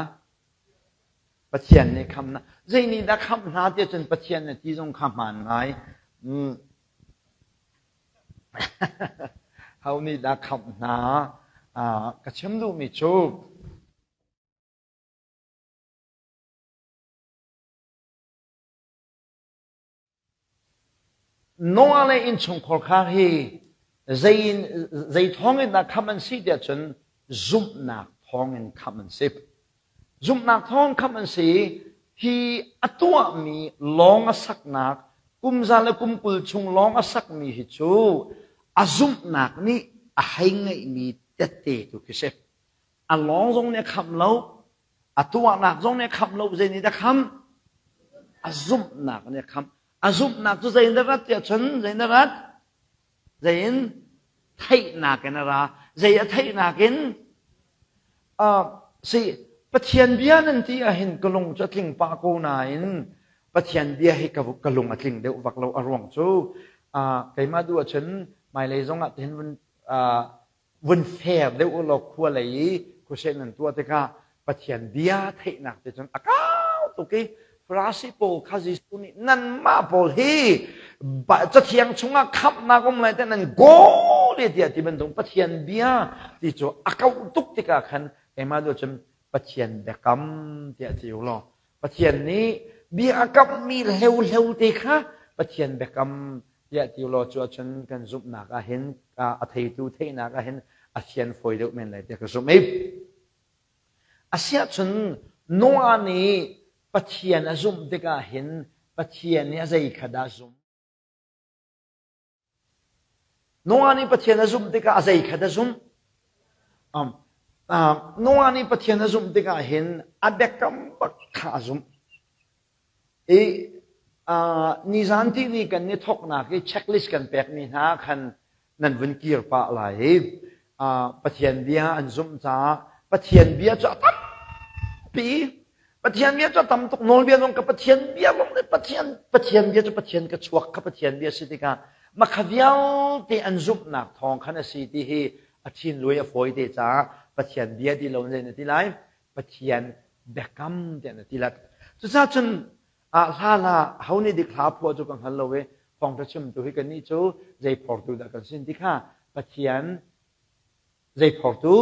Pathian nih khamh hna. Zei nih dah khamh hna tiah cun Pathian na ti zong kha hmaan ngai. Mm. Ho nih dah khamh hna? Ka chim duhmi cu Noah le innchungkhar khar hi zei in zei thawng in dah khamh an si tiah cun zumhnak thawng in khamh an si. Zumhnak thawng khamh an si. Hi a tuahmi lawng a saknak kum za le kum 20 chung lawng a sakmi hi cu a zumhnak nih a hei ngeihmi tette tu khi si. A lawng zong nih a khamh lo, a tuahnak zong nih a khamh lo, zei nih dah khamh? A zumhnak nih a khamh. A zumhnak cu zei in dah rat tiah cun zei in dah rat? Zei in? Theihnak in a ra. Zei a theihnak in? Si, Pathian bia nan ti ahhin ka lung cu a tling pah ko nain Pathian bia hi ka, ka lung a tling deuh vak lo. A ruang cu keimah duh ahcun hmailei zong ah tihin vun vun fair deuh u law khua lei i khuaseh nan tuah tikah Pathian bia theihnak te cun a kau tuk i Farasi pawl kha Jesuh nih nanmah pawl hi cathiang chungah khamhnak um lai te nan goal tiah ti bantuk Pathian bia ti cu a kauh tuk tikah khan keimah duh cun Pathian biakam tiah ti u law Pathian nih bia a kamhmi hleuhleu te kha Pathian biakam tiah ti law cu ahcun kan zumhnak ah hin a theitu theihnak ah hin a fian fawi deuh men lai tiah ka zumh i asiahcun Noah nih Pathian a zumh tikah hin Pathian nih a zei kha dah zumh Noah nih Pathian a zumh tikah a zei kha dah zumh Noah nih Pathian a zumh tikah hin a biakam bak kha a zumh I nizan tihni kan i thawknak i checklist kan pekmi hna khan nan vun kir pah lai i Pathian bia an zumh caah Pathian bia cu a tampi. Pathian bia cu a tam tuk nawlbia zong ka Pathian bia lawng nih Pathian Pathian bia cu Pathian ka chuak kha Pathian bia si tikah makha vialte an zumhnak thawng khan a si ti hi a thinlui a fawi te caah. Pathian bia ti lo in na ti lai? Pathian biakam tiah na ti lai. Cucaah cun ah hla hla ho nih dik hla phuah cu ka hngal lo i thawngṭha chimtu hi kannih cu zei phortu dah kan sin ti kha Pathian zei phortu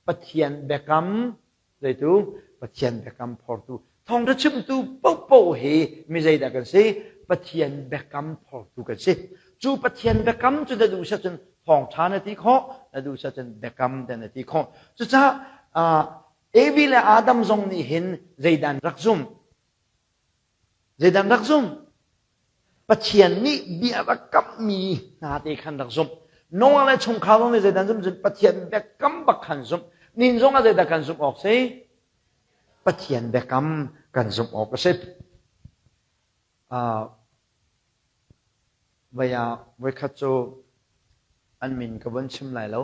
Pathian biakam zeitu Pathian biakam phortu thawngṭha chimtu paohpaoh hi mi zeidah kan si Pathian biakam phortu kan si cu Pathian biakam cu na duh cun thawngṭha na ti khawh na duh cun biakam te na ti khawh cucaah Evi le Adam zong nih hin zeidan rak zum Zeidan rak zumh? Pathian nih bia rak kamhmi hna te khan rak zumh. Noah le chungkhar zong nih zeidan zumh cun Pathian biakam bak khan zumh. Nin zong ah zeidah kan zumh awk si? Pathian biakam kan zumh awk a si. Uh, vai ah voikhat cu an min ka von chim lai lo.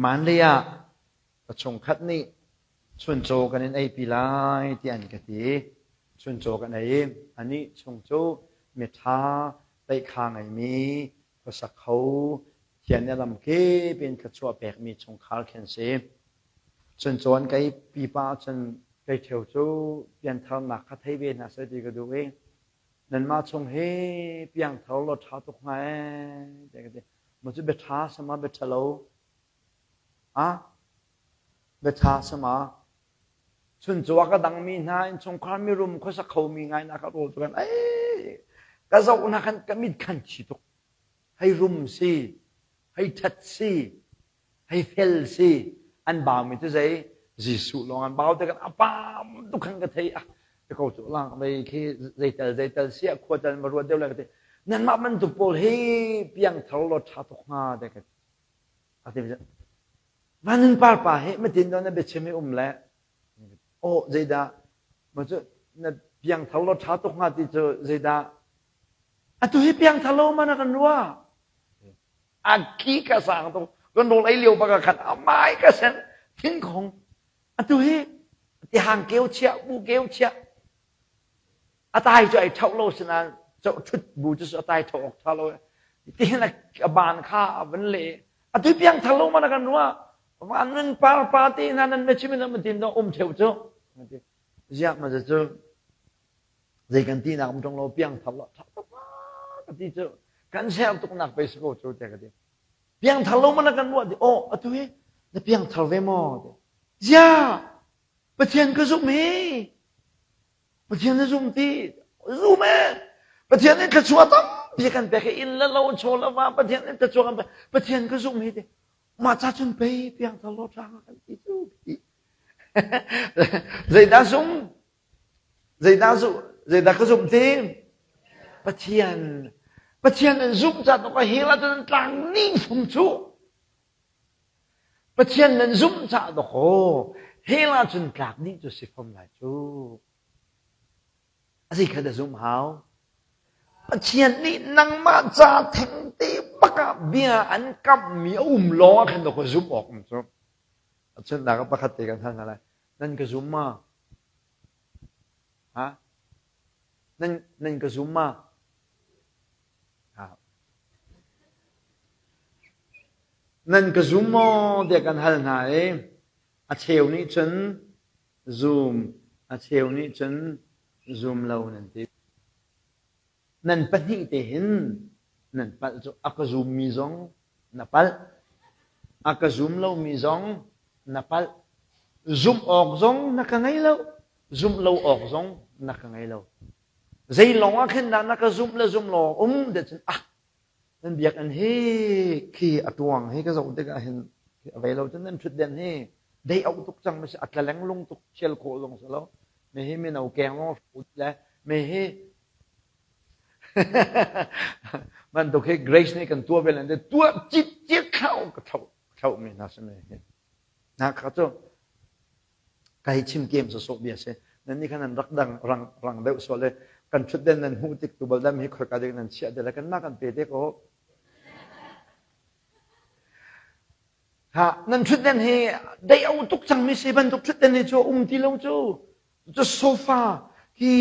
Manlei ah ka chungkhat nih chuncaw kan in eipi lai tiah an ka ti. Chuncaw kan ei i anih chung cu miṭha teihkha ngeimi khuasak kho thian le lamkip in thluachuah pekmi chungkhar khi an si. Chuncaw an ka eipi pah ahcun kei ṭheo cu piantharnak kha thei ve hna seh ti ka duh i nanmah chung hi piangthar law ṭha tuk hnga ee tiah ka ti. Maw cu bia ṭha sama bia ṭhalo Ah, biaṭha sama. Chuncaw a ka dangmi hna innchungkhar mirum khuasa khomi ngai na ka rawl cu kan ei ka zoh na khan ka mit khan thi tuk. Hei rum si, hei ṭhat si, hei fel si, an baumi cu zei Jesuh lawng an bau te kan a pam tuk khan ka thei ah te ko cu lang vei khi zeital zeital sia khua tal ma ruat deuh le ka ti nanmah bantuk pawl hi piangthar law ṭha tuk hnga te ka ti Van par pa hi matin do na biachim i um le aw zeidah ma cu na piangthar lo ṭha tuk hnga ti cu zeidah atu hi piangthar lo ma na kan ruah a ki ka sang tuk kan rawl ei lio baka khan a mai ka sen thingkhong atu hi tihang keu chia bu keu chia A tai cu ai ṭhoh lo sinain ṭhut bu cu a tai ṭhoh awk ṭha lo. Tihin a ban kha a van leh. Atu piangthar lo ma na kan ruah? Van nun par pa te hna nan mechim in an tin do um ṭheu cu. Ziah ma cu zei kan ti nak um ṭung lo piangthar lo ṭha tuk ka ti cu kan ser tuk nak pei si ko cu te ka ti. Piangthar lo ma na kan ruah ti oh atu hi na piangthar ve maw ti. Ziah Pathian ka zumh hi Pathian na zum ti zum e Pathian nih thluachuah tampi kan pek i inn le lo chaw le va Pathian nih thluachuah kan pek Pathian ka zum hi ti mah ca cun pei piangthar lo ṭha kan ti cu ti zeidah zum zeidah zu zeidah ka zum ti Pathian Pathian an zumh ca tuk a hil ahcun tlang ning fum cu Pathian nan zumh cah dawkaw hell ahcun tlak dih cu si fom lai cu. A zei kha dah zumh hau? Pathian nih nangmah ca thengte bak ah bia an kamhmi a um lawng ah khan dawkaw zumh awk um cu. A chunnak ah pakhat te kan hal hna lai. Nan ka zum ma? Ha? Nan, nan ka zum ma? Nan ka zum maw tiah kan hal hna i a cheu nih cun zum, a cheu nih cun zum lo nan ti. Nan pahnih te hin nan palh cu a ka zummi zong na palh, a ka zum lomi zong na palh. Zumh awk zong na ka ngei lo, zumh lo awk zong na ka ngei lo. Zei lawng ah khin dah na ka zumh le zumh lo um de cun ah nan biakinn hi khi a tuang hi ka zoh tikah hin a vei lo cun nan ṭhutden hi dei auh tuk cang ma si a tlaleng lung tuk thial khawh zong si lo me hi mino keng lawng le me hi bantuk hi grace nih kan tuah ve len tuah cit cit thlau ka thlau thlau mi hna si me hi na kha cu Ka hei chim kem sawsawh bia si. Nan nih khan nan rak dang rang rang deuh sual i kan ṭhutden nan hmuh tik tu bal dam hi khoika dek nan chiah te le kanmah kan pe te ko. Ha nan ṭhutden hi dei au tuk cang mi si bantuk ṭhutden hi cu um ti lo cu. Cu sofa khi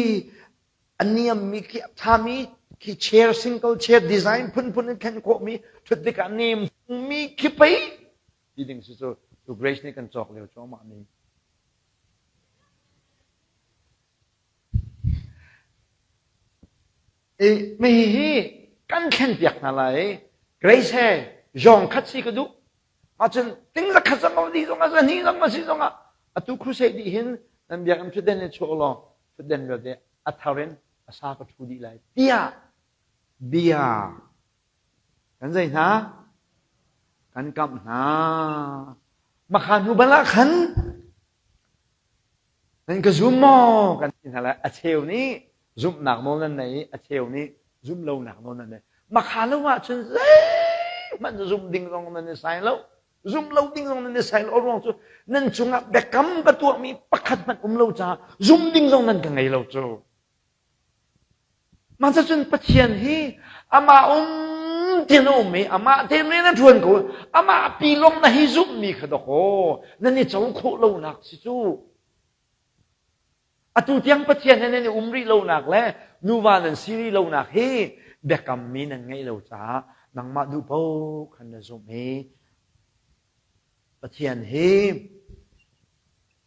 a niam mi khi a ṭha mi khi chair single chair design phunphun in khen khawh mi ṭhut tikah nem mi khi pei. ti ding si cu tu Grace nih kan cawk lio cuahmah mi. I mi hi kan thlen piak hna lai. Grace he zong khat si ka duh. Ahcun ting zakhat zong a di zong ah zahnih zong a si zong ah atu crusade dih hin nan biakinn thutden in chuak law thutden vialte a thar in a sa ka ṭhu dih lai tiah bia kan zei hna kan kamh hna makha hnu bal ah khan Nan ka zum maw? Kan ti hna lai. A cheu nih zumhnak nawl nan nei i a cheu nih zumh lonak nawl nan nei. Makha lo ahcun zeihmanh zumh ding zong nan i sai lo. Zumh lo ding zong nan i sai lo. A ruang cu nan cungah biakam ka tuahmi pakhat hmanh um lo caah zumh ding zong nan ka ngei lo cu. Mah cun Pathian hi amah um tin a um i amah te men a ṭuan ko. Amah pi lawng na hi zumhmi kha dawkaw nan i co khawh lonak si cu. Atu tiang Pathian he nan i um rih lonak le nuva nan si rih lonak hi biakammi nan ngeih lo caah nangmah duh paoh khan na zumh i Pathian hi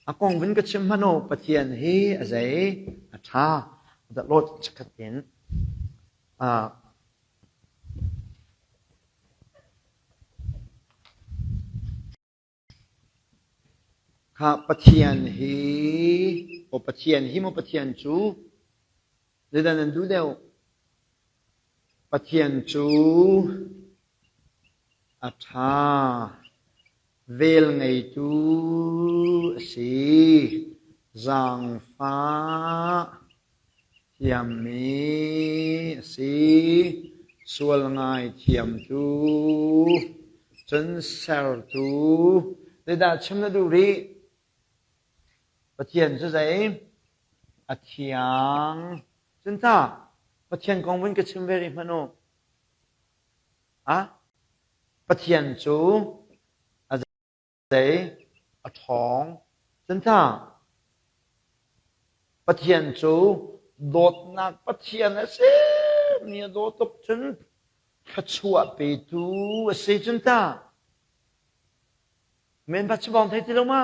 a kong vun ka chim hmanh u, Pathian hi a zei a ṭha. Lawt chikkhat in kha Pathian hi aw Pathian hi maw Pathian cu zeidah nan duh deuh? Pathian cu A ṭha. Velngeitu a si. Zaangfah thiammi a si. Sual ngaithiamtu, cun sertu. Zeidah chim na duh rih? Pathian cu zei? A thiang. Cun tah Pathian kong vun ka chim ve rih hmanh u. Ah, Pathian cu a zei a ṭhawng. Cun tah Pathian cu dawtnak Pathian a si mi a daw tuk cun thluachuah petu a si cun tah men pa chibawng thei ti lo ma?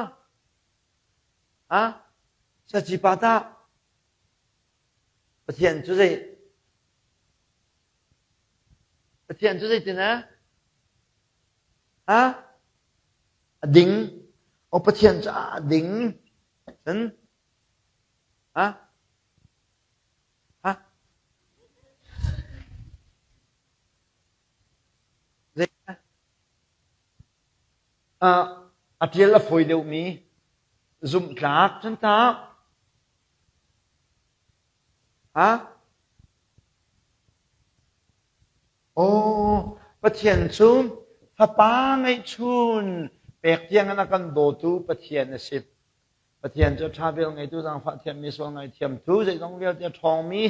Ah, saci pa tah Pathian cu zei Pathian cu zeitin a? Ha? A ding. O Pathian cu a ding. Cun ha? Ha? Zei? A ṭial a fawi deuhmi zumhtlak cun tah Ha? Aw, Pathian cu Fapa ngeihchun pek tiangin a kan dawtu Pathian a si. Pathian cu ṭha vel ngeitu, zaangfah thiammi, sual ngaithiamtu, zeizong vialte a ṭhawngmi,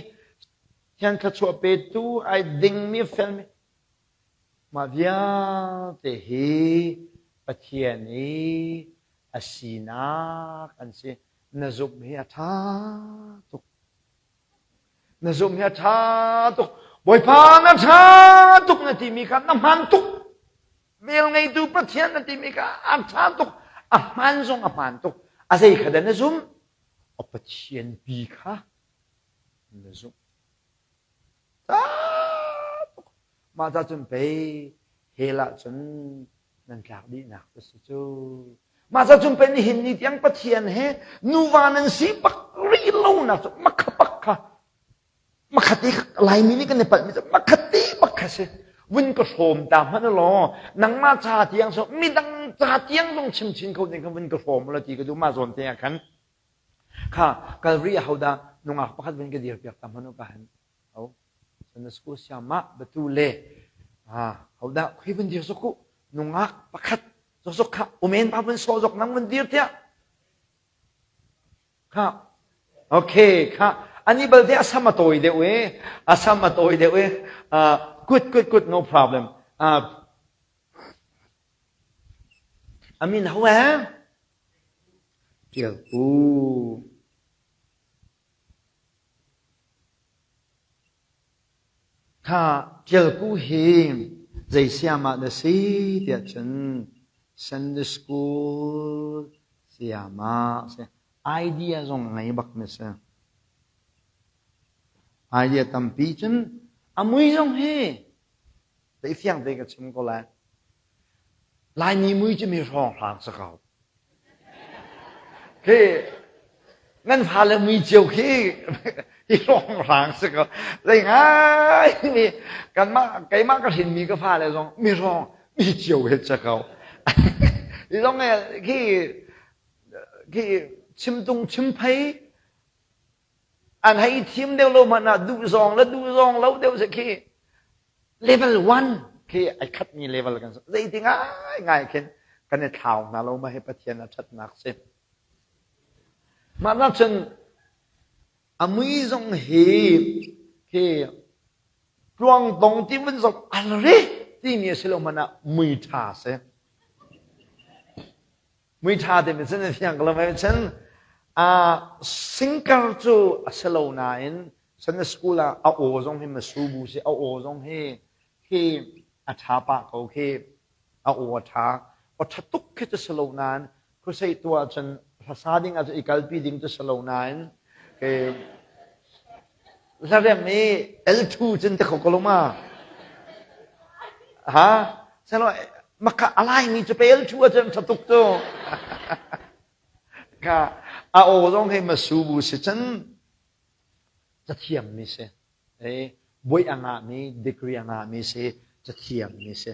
Pathian thluachuah petu, ai dingmi, felmi. Mah vialte hi Pathian i a sinak an si. Na zumh hi a ṭha tuk. Na zumh hi a ṭha tuk. Bawipa na ṭha tuk na timi kha na hmaan tuk. Vel ngeitu Pathian na timi kha a ṭha tuk. A hmaan zong a hmaan tuk. A zei kha dah na zumh? A Pathian pi kha na zumh. Ṭha tuk. Mah ta cun pei hell ah cun nan tlak dihnak cu si cu. Mah ca cun pei nihin ni tiang Pathian he nuva nan si bak rih lonak cu makha bak kha makhati Laimi nih kan i palhmi cu makhati bak kha si. Vun ka hrawm ta hmanh law nangmah ca tiang so midang ca tiang zong chim chin kho ding kha vun ka hrawm la ti ka duh mah zawn te ah khan kha Kalvari ahodah nungak pakhat vun ka dir piak ta hmanh u ka han Ho sana school siamah batu le hodah khui vun dir zok u nungak pakhat zok kha umen pa vun sawh zok nang vun dir tiah kha okay kha ani balte a sam a tawi deuh e a sam a tawi deuh e good good good no problem amin ho eh Tial u Kha Ṭialku hi zei siam ah na si tiah cun. Sunday school sayama a si. Idea zong a ngei bak mi a si. Idea tampi cun a mui zong hi dei fiang te ka chim ko lai. Laimi mui cu mi hrawnghrang si ko. Khi nan fale mui cio khi hi hrawnghrang si ko. Zei ngai mi kanmah keimah ka hrinmi ka fale zong mi hrawng mi cio he si ko. Hi zong khi khi chimtung chimphei an hei thim deuh lo hmanh ah duh zawng le duh zawng lo deuh si khi level 1 khi ai khatmi level kan si zeiti ngai ngai khin kan i thlau hna lo ma hi Pathian a ṭhatnak si mah nak cun a mui zong hi khi tluang tong ti vun zong al re timi a si lo hmanh ah mui ṭha si Mui ṭha te mi cun fiang ko lo mai cun singkar cu a si lo nain Sunday school ah a aw zong hi masubu si a aw zong hi khi a ṭha pah ko khi a aw a ṭha aw ṭha tuk khi cu si lo nain crusade tuah cun hlasa ding ah cun i kalpi ding cu si lo nain khi hlarem i L2 cun te kho ko lo ma ha selo maka alai mi cu pe L2 ah cun ṭha tuk cu ka a aw zong hei masu bu si cun cathiam mi si e buai a ngah mi degree a ngah mi si cathiam mi si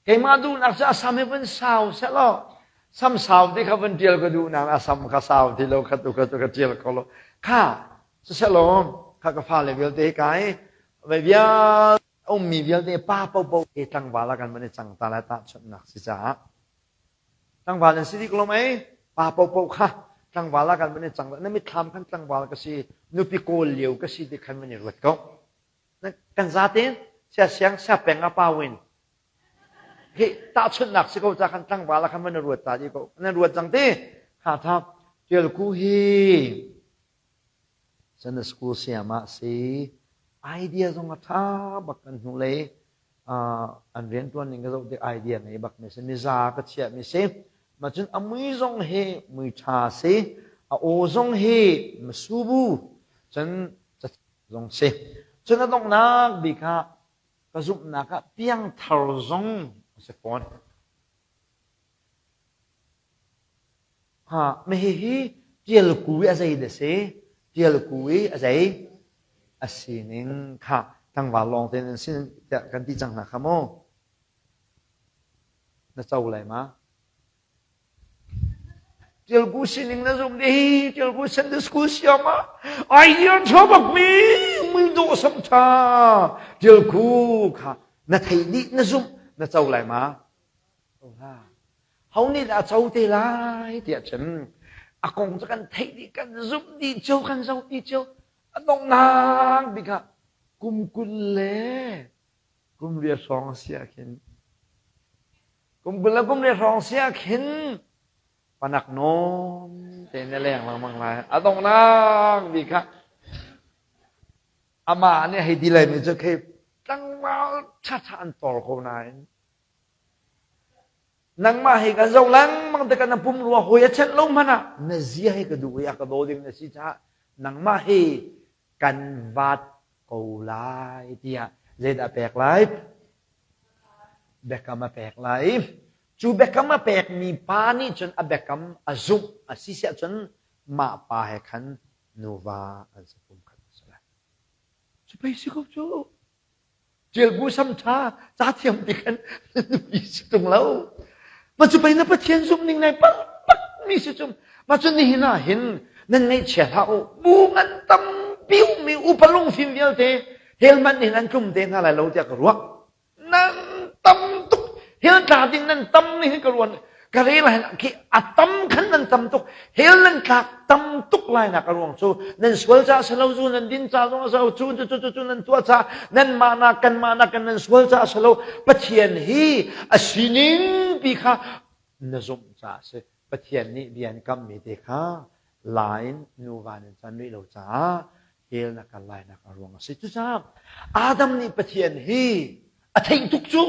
Keimah duhnak cu a sam hi vun sau sehlaw sam sau ti kha vun ṭial ka duh nain a sam kha sau ti lo kha tu kha cu ka ṭial kho lo. Kha sisehlaw kha ka fale vialte hi kai vei vial ummi vialte pa popo he tlangval ah kan van i cang ta lai tahchunhnak si caah tlangval nan si dih ko lo mei pa popo kha tlangval ah kan van i cang na mitthlam khan tlangval ka si nupi kawl lio ka si ti khan van i ruat ko Kan zaten sia siang sia peng a pau in hi tahchunhnak si ko ca khan tlangval ah khan van ruat ta di ko nan ruat cang ti kha tha tial ku hi Sunday school siam ah si idea zong a tha bak kan hnu lei an rian tuan ning ka zoh tik idea ngei bak mi si miza ka chiah mi si ma cun a mui zong hi mui tha si a aw zong hi masubu cun zong si. Cun a donghnak bik ah ka zumhnak ah piangthar zong a si fawn. Ha, ma hihi tialku i a zei dah si? Tialku i a zei? A sining kha tlangval lawng tein an sin tiah kan ti cang hna kha mu. Na co lai ma? Tilku sining na zum dih tilku Sunday school siam ah idea ṭha bak mi mui dawh sam ṭha tilku kha na thei dih na zumh na co lai ma ho nih dah co te lai tiah cun a kong cu kan theih dih kan zumh dih cio kan zoh dih cio a donghnak bik ah kum 20 le kum riat hrawng a si ah khin Kum 20 le kum riat hrawng si ah khin panak nawn te na leng lengmang lai. A donghnak bik kha amah nih hei ti lai mi cu khi tlangval ṭhaṭha an tor ko nain nangmah hi kan zoh lengmang tikah na pumrua hawi a chenh lo hmanh ah na zia hi ka duh i a ka daw ding na si caah nangmah hi kan vat ko lai tiah zeidah pek lai? Biakam a pek lai. Cu biakam a pekmi pa nih cun a biakam a zumh a si siah cun mah pa he khan nuva an si pumkhat a si lai. Cu pei si ko cu. Ṭialbu sam ṭha ca thiam ti khan nupi si ṭung lo. Mah cu pei na Pathian zumh ning nai bak mi si cu. Mah cu nihin ah hin nan ngaihchia hlah u. Bu ngan tampi ummi upa lungfim vialte hell man in an tlum te hna lai lo tiah ka ruah. Nan tam tuk. Hell tla ding nan tam ni hin ka ruan. Ka rel hin khi a tam khan nan tam tuk. Hell nan tlak tam tuk lai nak a ruang cu nan sual ca si lo zu nan din ca zong a si lo cu cu cu cu nan tuah ca nan mah nak kan mah nak kan nan sual ca a si lo Pathian hi a sining pi kha na zumh ca a si Pathian nih bia an kammi te kha la in nuva nan can rih lo caah hell na kal lai nak a ruang a si. Cucaah Adam nih Pathian hi a theih tuk cu.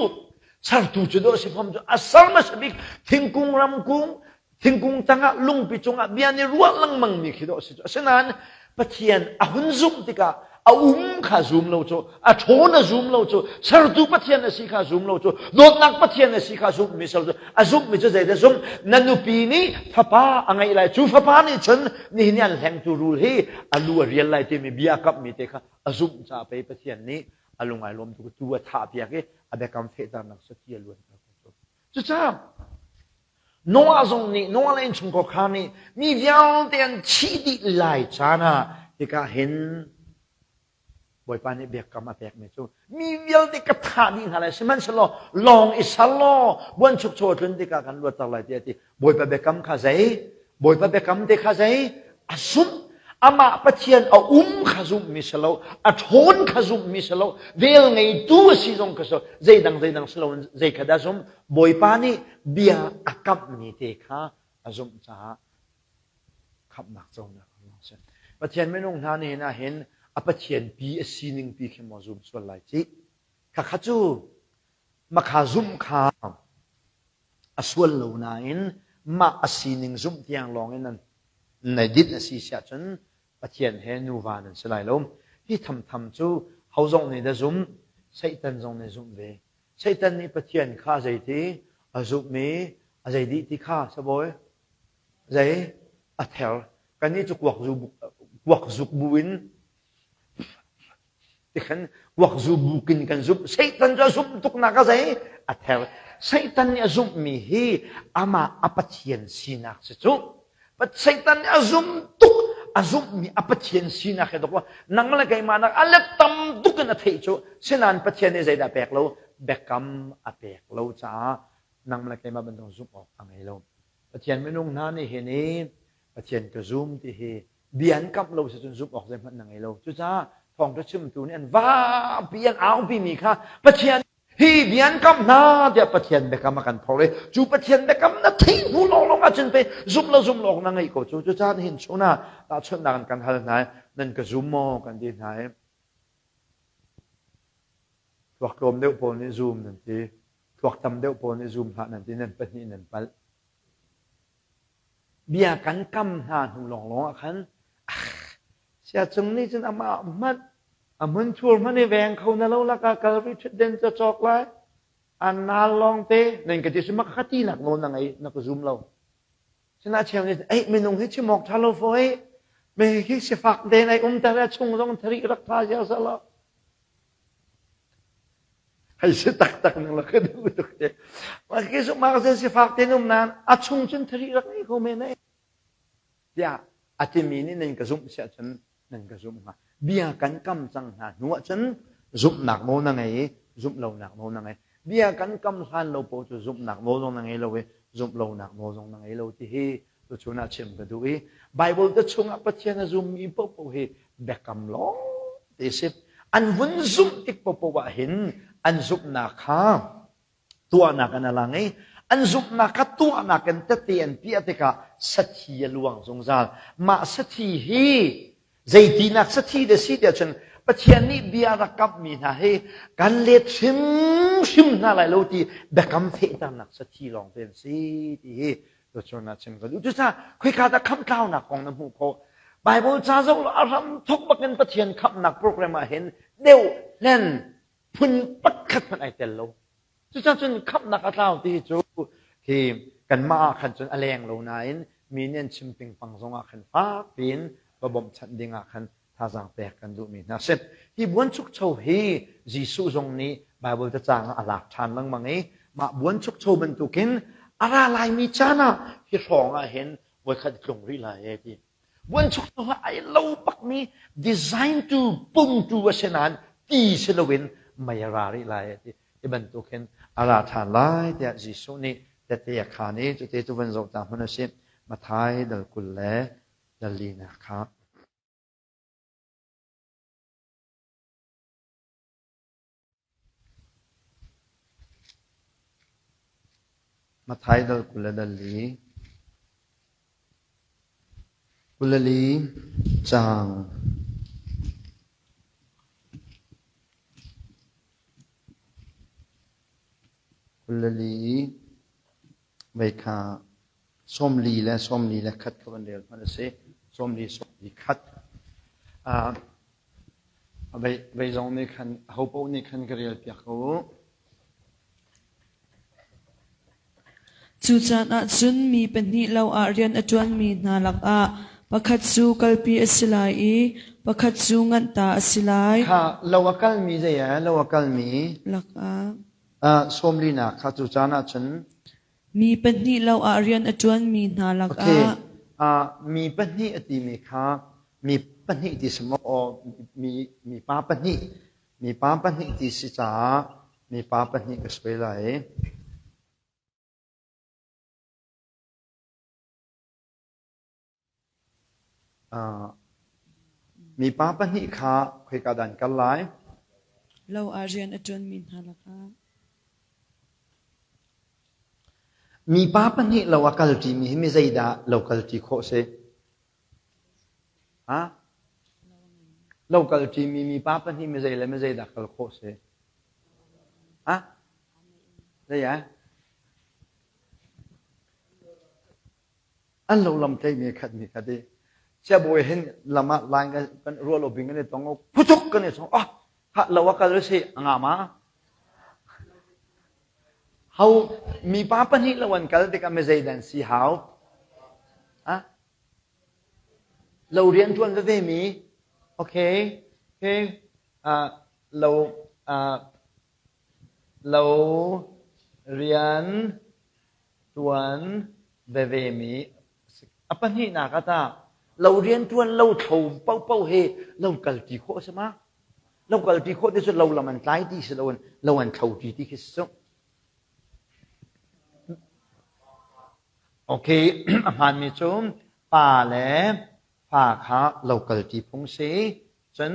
Sertu cu dawh si fom cu a ser hmasa bik thingkung ramkung thingkung tangah lungpi cungah bia nih ruah lengmang mi khi dawh si cu. Asinain Pathian a hun zumh tikah a um kha zum lo cu, a ṭhawn a zum lo cu, sertu Pathian a si kha zum lo cu, dawtnak Pathian a si kha zumh mi so cu, a zumh mi cu zeidah zumh? Na nupi nih fapa a ngeih lai, cu fapa nih cun nihin i an hlengtu rul hi a lu a rial lai timi bia a kamhmi te kha a zumh caah pei Pathian nih a lung ai lawm tuk tu a thah piak i a biakam fehternak sati a luanter ko. Cucaah Noah zong nih Noah le innchungkhar kha nih mi vialte an thih dih lai caan ah hika hin Bawipa nih biakam a pekmi cu mi vialte ka thah dih hna lai sihmanhsehlaw lawng i sal law buanchukcho a tlun tikah kan luatter lai tiah a ti. Bawipa biakam kha zei? Bawipa biakam te kha zei? A zumh. Amah Pathian a um kha zumhmi si lo, a ṭhawn kha zumhmi si lo, vel ngeitu a si zong kha si lo, zeidang zeidang si loin zei kha dah zumh? Bawipa nih bia a kamhmi te kha a zumh caah khamhnak conak a si. Pathian minung hna nih hin ahhin a Pathian pi a sining pi khi maw zum sual lai cih. Khakha cu makha zumh kha a sual lo nain mah a sining zumh tiang lawng in na dinh a si siah cun Pathian he nuva nan si lai lo. Hi thamtham cu ho zong nih dah zum? Satan zong nih zumh ve. Satan nih Pathian kha zeiti a zumh i a zei dih ti kha sabawi zei a ther. Kannih cu kuak zu kuak zuk bu in Tikhan kuakzu bukin kan zumh. Satan cu a zumh tuknak a zei? A ther. Satan nih a zumhmi hi amah a Pathian sinak si cu. Satan nih a zumh tuk. A zumhmi a Pathian sinak hi dok nang le keimah nak a let tam tuk in a theih cu. Sinain Pathian nih zeidah pek lo? Biakam a pek lo caah nang le keimah bantuk zumh awk a ngei lo. Pathian minung hna nih hin i Pathian ka zum ti hi bia an kamh lo si cun zumh awk zeihmanh na ngei lo. Cucaah thawngṭha chimtu nih an vapi an aupi mi kha Pathian hi bia an kamh hna tiah Pathian biakam a kan phorh i cu Pathian biakam na theih hnu lawnglawng ahcun pei zumh lo zumh lo awk na ngeih ko cu. Cucaah nihin chun ah tahchunhnak in kan hal hna i nan ka zum maw kan ti hna i thluak tlawm deuh pawl nih zum nan ti thluak tam deuh pawl nih zum hlah nan ti nan pahnih nan palh. Bia kan kam hna hnu lawnglawng ah khan siacung nih cun amah hmanh a hmunthur hmanh i veng kho na lo lakah Calvary ṭhutden cu a cawk lai. A nal lawngte nan ka ti si mak ka tinak nawl na ngei na ka zum lo. Sinah cheu nih ei minung hi chim awk ṭha lo fawi me hi sifak den ai um ter a chung zong thari rak tha ziar salo. Hei si taktak ning la ka duh tuk te. Mah khi su mak zen sifak te num nan a chung cun thari rak ngei ko men ai. Tiah a timi nih nan ka zumh siah cun nan ka zumh hnga. Bia kan kam cang hna hnu ah cun zumhnak nawl na ngei i zumh lonak nawl na ngei. Bia kan kam hlan lo paoh cu zumhnak nawl zong na ngei lo i zumh lonak nawl zong na ngei lo ti hi tuchun ah chim ka duh i Bible te chungah Pathian a zummi paohpaoh hi biakam lawng te si. An vun zumh tik paohpaoh ah hin an zumhnak kha tuahnak in a lang i an zumhnak kha tuahnak in tete an piah tikah sathi a luang zungzal. Mah sathi hi zeitinak sathi dah si tiah cun Pathian nih bia rak kamhmi hna hi kan let hrimhrim hna lai lo ti biakam fehternak sathi lawng te an si ti hi Tuchun ah chim ka duh. Cucaah khoika dah khamhtlaunak kong na hmuh khawh? Bible ca zoh law a hram thok bakin Pathian khamhnak program ah hin deuh hlen phun pakhat hmanh ai tel lo. Cucaah cun khamhnak a tlau ti cu khi kanmah ah khan cun a leng lo nain mi nih an chim pingpang zong ah khan fak piin va bawmhchanh ding ah khan thazaang pek kan duhmi hna si. Hi buanchukcho hi Jesuh zong nih Baibal cacang ah a lak ṭhan lengmang i mah buanchukcho bantukin a ra laimi caan ah hi hrawng ah hin voikhat tlung rih lai e ti. Buanchukcho hi ai lo bakmi design tu pumtu a si nain ti si loin mei a ra rih lai e ti. Hi bantuk hin a ra ṭhan lai tiah Jesuh nih tehte a khaan i cute cu van zoh ta hmanh u sih. Matthai dal 20 le dal linak kha. Matthai dal 20 le dal li. 24 caang. 24 vei kha 40 le 41 kha van rel hmanh a si. 40 41. Vei, vei zong nih khan, aho paoh nih khan ka rel piak ko u. Cu caan ah cun mi pahnih lo ah rian a ṭuanmi hna lakah pakhat cu kalpi a si lai i pakhat cu nganhta a si lai. Kha lo a kalmi zei ah lo a kalmi lakah sawmlinak kha cu caan ah cun mi pahnih lo ah rian a ṭuanmi hna lakah okay mi pahnih a timi kha mi pahnih ti si maw mi mipa pahnih mipa pahnih ti si caah mipa pahnih ka suai lai. Mipa pahnih kha khoika dah an kal lai? Lo ah rian a ṭuanmi hna lakah. Mipa pahnih lo a kal ṭimi hi mi zeidah lo kal ṭi khawh si? Ha? Lo kal ṭimi mipa pahnih mi zei le mi zeidah kal khawh si? Ha? Zei ah? An lo lam tleimi khat mi khat i siabawi hin lam ah line kan ruah lo bing kan i tong phutuk kan i song ah ha lo a kal si a nga ma hau mipa pahnih lo an kal tikah mi zei dan si hau ah lo rian tuan veve mi okay okay uh, lo uh, lo rian ṭuan vevemi a pahnihnak ah tah lo rianṭuan lo thlo paohpaoh hi lo kalṭi khawh a si ma? Lo kalṭi khawh ti cu lo lam an tlai ti si loin lo an thlo ṭi ti khi si cu. Okay, a hmaanmi cu pa le fa kha lo kalṭi phung si. Cun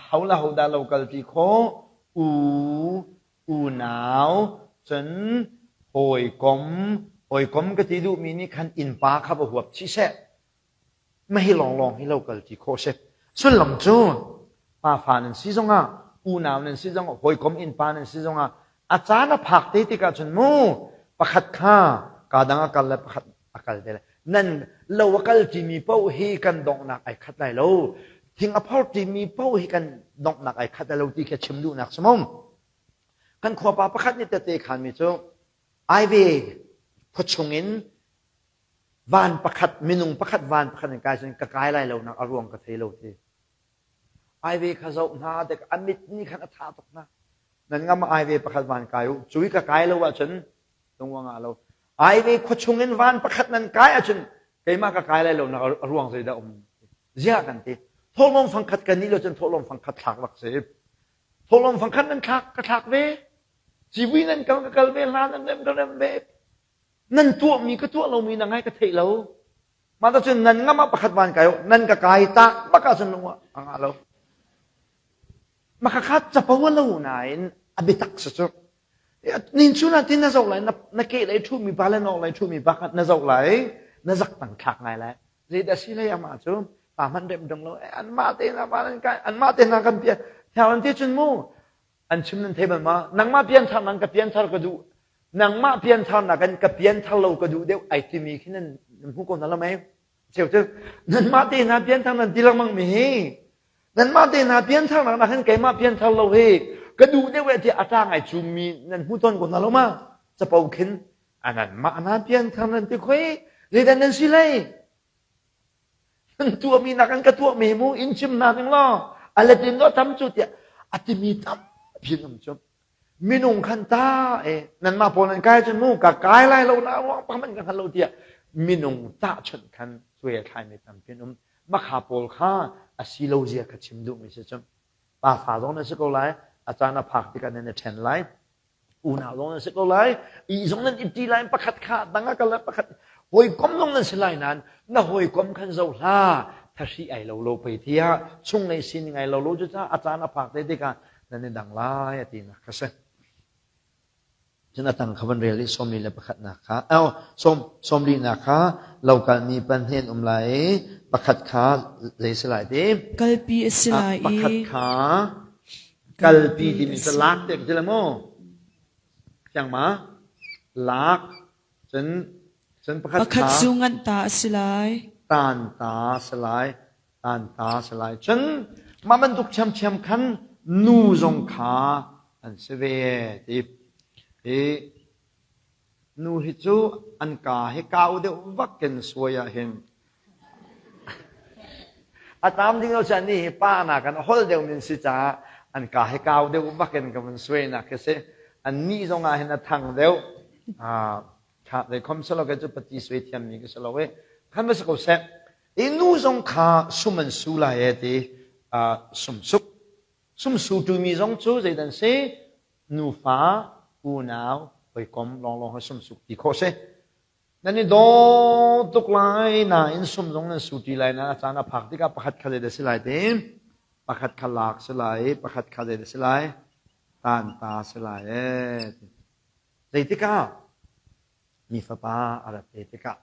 ho le ho dah lo kalṭi khawh? U Unau, cun hawikom, hawikom ka ti duhmi nih khan innpa kha va huap chih seh. Mah hi lawnglawng hi lo kal ti khawh si. Sullam cu pafa nan si zongah, unau nan si zongah, hawikom innpa nan si zongah, a caan a phak te tikah cun mu pakhat kha kaa dang a kal le pakhat a kal te lai. Nan lo a kal ṭimi paoh hi kan donghnak ai khat lai lo. Thing a phor ṭimi paoh hi kan donghnak ai khat lai lo ti khi a chim duhnak si mu. Kan khuapa pakhat nih tette khanmi cu Aive khuachung in van pakhat minung pakhat van pakhat in kai cun ka kai lai lo nak a ruang ka thei lo ti. Aive kha zoh hna dek a mit nih khan a tha tuk hna. Nan ngam aive pakhat van kai u. Cui ka kai lo ahcun lungwa ngah lo. Aive khuachung in van pakhat nan kai ahcun keimah ka kai lai lo nak a ruang zeidah um. Ziah kan ti. Thawhlawm fangkhat kan nih lo cun thawhlawm fangkhat thlak rak si. Thawhlawm fangkhat nan thlak ka thlak ve. Civui nan kal ka kal ve, hla nan rem ka rem ve. Nan tuahmi ka tuah lomi na ngai ka theih lo. Mah ta cun nan ngam ah pakhat van kai nan ka kai tak bak ahcun lung a ngah lo. Makhakha capo a lo nain a biatak si cu. Nin cu na tin na zoh lai na ke lei ṭhumi pa le nok lei ṭhumi pa kha na zoh lai na zak tang thlak ngai lai. Zeidah si lei amah cu pa hmanh rem dong lo anmah te hna pa nan kai anmah te hna kan pian theo an ti cun mu an chim nan thei bal ma nangmah pianthar nang ka pianthar ka duh nangmah pianthar nak in ka pianthar lo ka duh deuh ai timi khi nan hmu ko na lo mei cheu cu nanmah te hna pianthar nan ti lengmang mi hi nanmah te hna pianthar nak nak hin keimah pianthar lo hi ka duh deuh eh tiah a ṭang ai cummi nan hmu tawn ko na lo ma capo khin ananmah na pianthar nan ti khoi zeidah nan si lei nan tuahmi nak an ka tuahmi mu in chim hna ning law a let in tam cu tiah a timi tampi an um cu minung khan ta e nanmah pawl nan kai cun mu ka kai lai lo na ruang pang man ka hngal lo tiah minung tahchunh khan cuai a thlaimi tampi an um makha pawl kha a si lo zia ka chim duhmi si cu pa fa zong nan si ko lai a caan a phak tikah nan i ṭhen lai unau zong nan si ko lai i zong nan i ṭi lai pakhat kha dang a kal pakhat hawikom zong nan si lai nain na hawikom khan zoh hlah thahri ai lo lo pei tiah chunglei sining ai lo lo cu a caan a phak te tikah nan i dang lai a tinak kha si cun a tang kha van rel i sawmli le pakhatnak kha oh sawm sawmli nak kha lo kalmi pan he an um lai i pakhat kha zei si lai ti kalpi a si lai i pakhat kha Kalpi timi cu lak te ka ti le mu. Fiang ma? Lak. Cun cun pakhat Pakhat kha cu nganh ta a si lai. Tan ta si lai. Tan ta si lai. Cun mah bantuk ṭhiamṭhiam khan nu zong kha an si ve ti. Hi nu hi cu an ka hi kau deuh vak in suai ah hin a tam ding lo chan ni hi pa nakin a hol deuh min si caah an ka hi kau deuh vak in ka vun suai nak khi si. An nih zong ah hin a thang deuh. Kha zei khom selo ke cu pati suai thiam mi ka si lo i khan va si ko seh. I nu zong kha sum an su lai e ti sum suk. Sum su tu mi zong cu zeidan si nufa unau hawikom lawnglawng he sum suk ti khawh si. Nan i daw tuk lai nain sum zong nan su ṭi lai nain a caan a phak tikah pakhat kha zeidah si lai ti? Pakhat kha lak si lai, pakhat kha zeidah si lai? Tan ta si lai ee. Zeitikah mi fapa a rat te tikah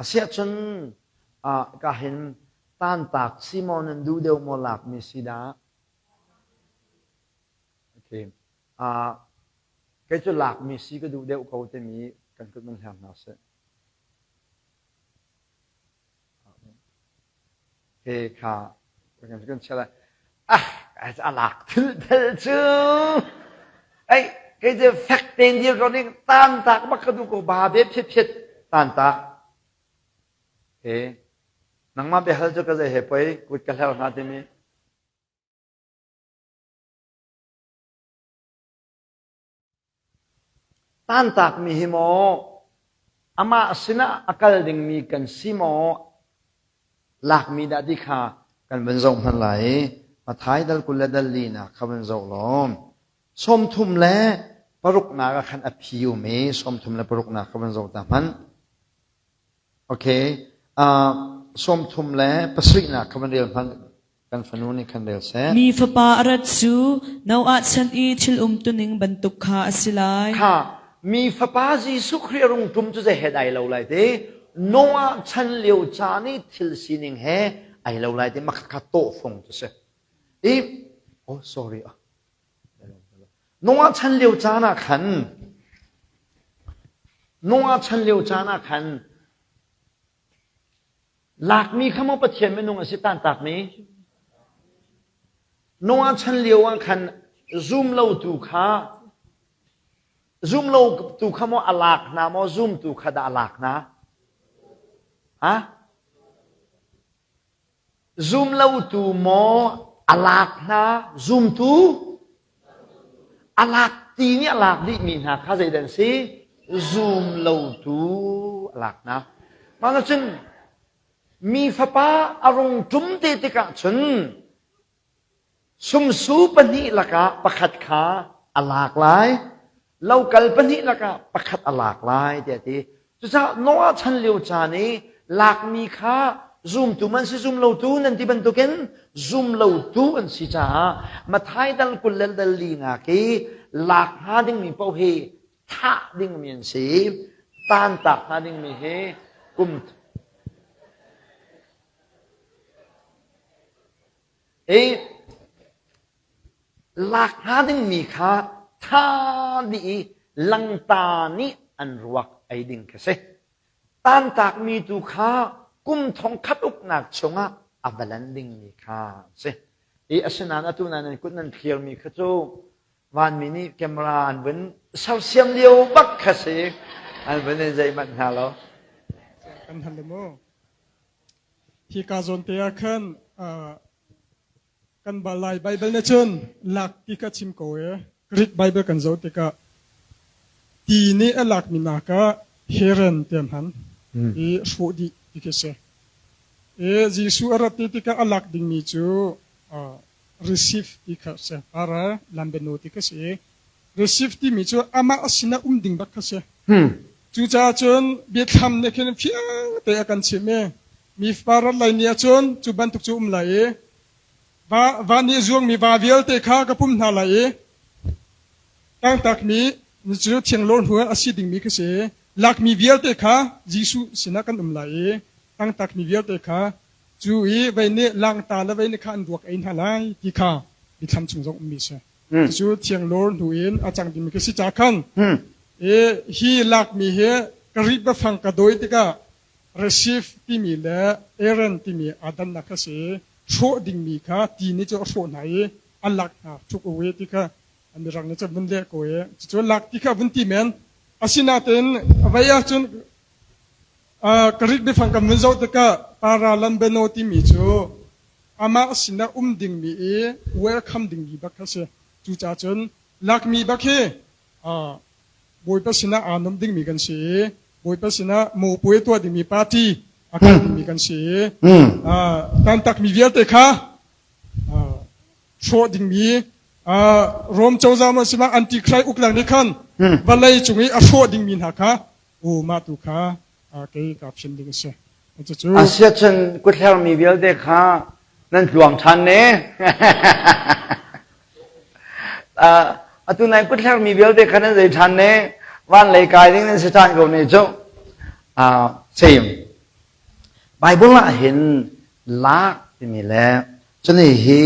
asiahcun ah ka hin tantak si maw nan duh deuh maw lakmi si dah? Okay. Ah, kei cu lakmi si ka duh deuh ko timi kan kut man hlang hna seh. He kha kan kan chia lai. Ah, a lak thil thil cu. Ei, kei cu fek tein dir ko ning tan tak bak ka duh ko ba be phiat phiat tan tak. He, nangmah biahal cu ka zei he poi kut ka hler hna timi. Tantakmi hi maw amah sinah a kal dingmi kan si maw lakmi dah ti kha kan vun zoh hmanh lai i Mathai dal 20 le dal linak kha vun zoh law 36 ah khan a phi um i 36 kha vun zoh ta hmanh. Okay, uh, 37 kha vun rel hmanh. Kan fanu nih khan rel seh. Mi fapa a rat cu Noah chan i thil umtuning bantuk kha a si lai. Kha mi fapa Jesuh Khrih a rung ṭum cu zei he dai lo lai ti. Noah chan lio caan i thil sining he ai lo lai ti makhat kha tawhfung cu si. I oh sorry ah. Noah chan lio caan ah khan Noah chan lio caan ah khan Lakmi kha maw Pathian minung a si tantakmi? Noah chan lio ah khan zum lotu kha zum lotu kha maw a lak hna maw zumtu kha dah a lak hna? Ha? Zum lotu maw a lak hna zumtu? A lak ti nih a lak dihmi hna kha zeidah an si? Zum lotu a lak hna. Mah cun mi fapa a rung ṭum te tikah cun sumsu pahnih lakah pakhat kha a lak lai, lokal pahnih lakah pakhat a lak lai tiah a ti. Cucaah Noah chan lio caan i lakmi kha zumtu man si zum lotu nan ti bantukin zum lotu an si caah Mathai dal 20 le dal li ngak i lak hnga dingmi paoh hi thah dingmi an si tantak hnga dingmi hi kum i lak hnga dingmi kha tha dih i langta nih an ruak ei ding khi si. Tantakmi tu kha kum thong khat uknak chungah a va lan dingmi kha si. I asinain atu nan nan kut nan thlirmi kha cu vanmi nih camera an vun sersiam lio bak kha si. An vun in zeihmanh hna lo. Kan hal mu. Hi ka zawn te ah khan Kan Lai Baibal nih cun lak ti kha chim ko e. Greek Bible kan zoh tikah ti nih a lakmi nak ah heren ti an hman i hrawh dih ti khi si. I Jesuh a rat ti tikah a lak dingmi cu receive ti kha si. Para lambano ti kha si. Receive timi cu amah sinah um ding bak kha si. Cucaah cun biathlam nih khin fiang te a kan chimh i mi fa rat lai ni ahcun cu bantuk cu um lai i va van i zuangmi va vialte kha ka pum hna lai i tangtakmi cu thianglawr hnu a si dingmi khi si lakmi vialte kha Jesuh sinah kan um lai i tangtakmi vialte kha cu i vei nih langta le vei nih kha an ruak ei hna lai ti kha biathlam chung zong ummi si. Cucu thianglawr hnu in a cang dingmi khi si ca khan. I hi lakmi hi Greek biafang ka dawi tikah receive timi le Aaron timi aa dannak kha si. Hrawh dingmi kha ti nih cu a hrawh hna i a lak hna took away ti kha mirang nih cun vun leh ko i cucu lak ti kha vun ti men. Asinain vei ahcun Greek biafang kan vun zoh tikah paralambano timi cu amah sinah um dingmi i welcome dingmi bak kha si. Cucaah cun lakmi bak hi Bawipa sinah aa nuam dingmi kan si i Bawipa sinah mawpuai tuah dingmi party a kal dingmi kan si i tantakmi vialte kha hrawh dingmi Rom cozah maw sima anti-Christ uknak nih khan vawlei cung i a hrawh dingmi hna kha u mah tu kha kei ka phim ding a si. Cucu Asiahcun kuthlermi vialte kha nan tluang ṭhan ne. Atu nai kuthlermi vialte kha nan zei ṭhan ne. Van lei kai ding nan si ṭhan ko ne cu. Same. Bible ah hin lak timi le cuni hi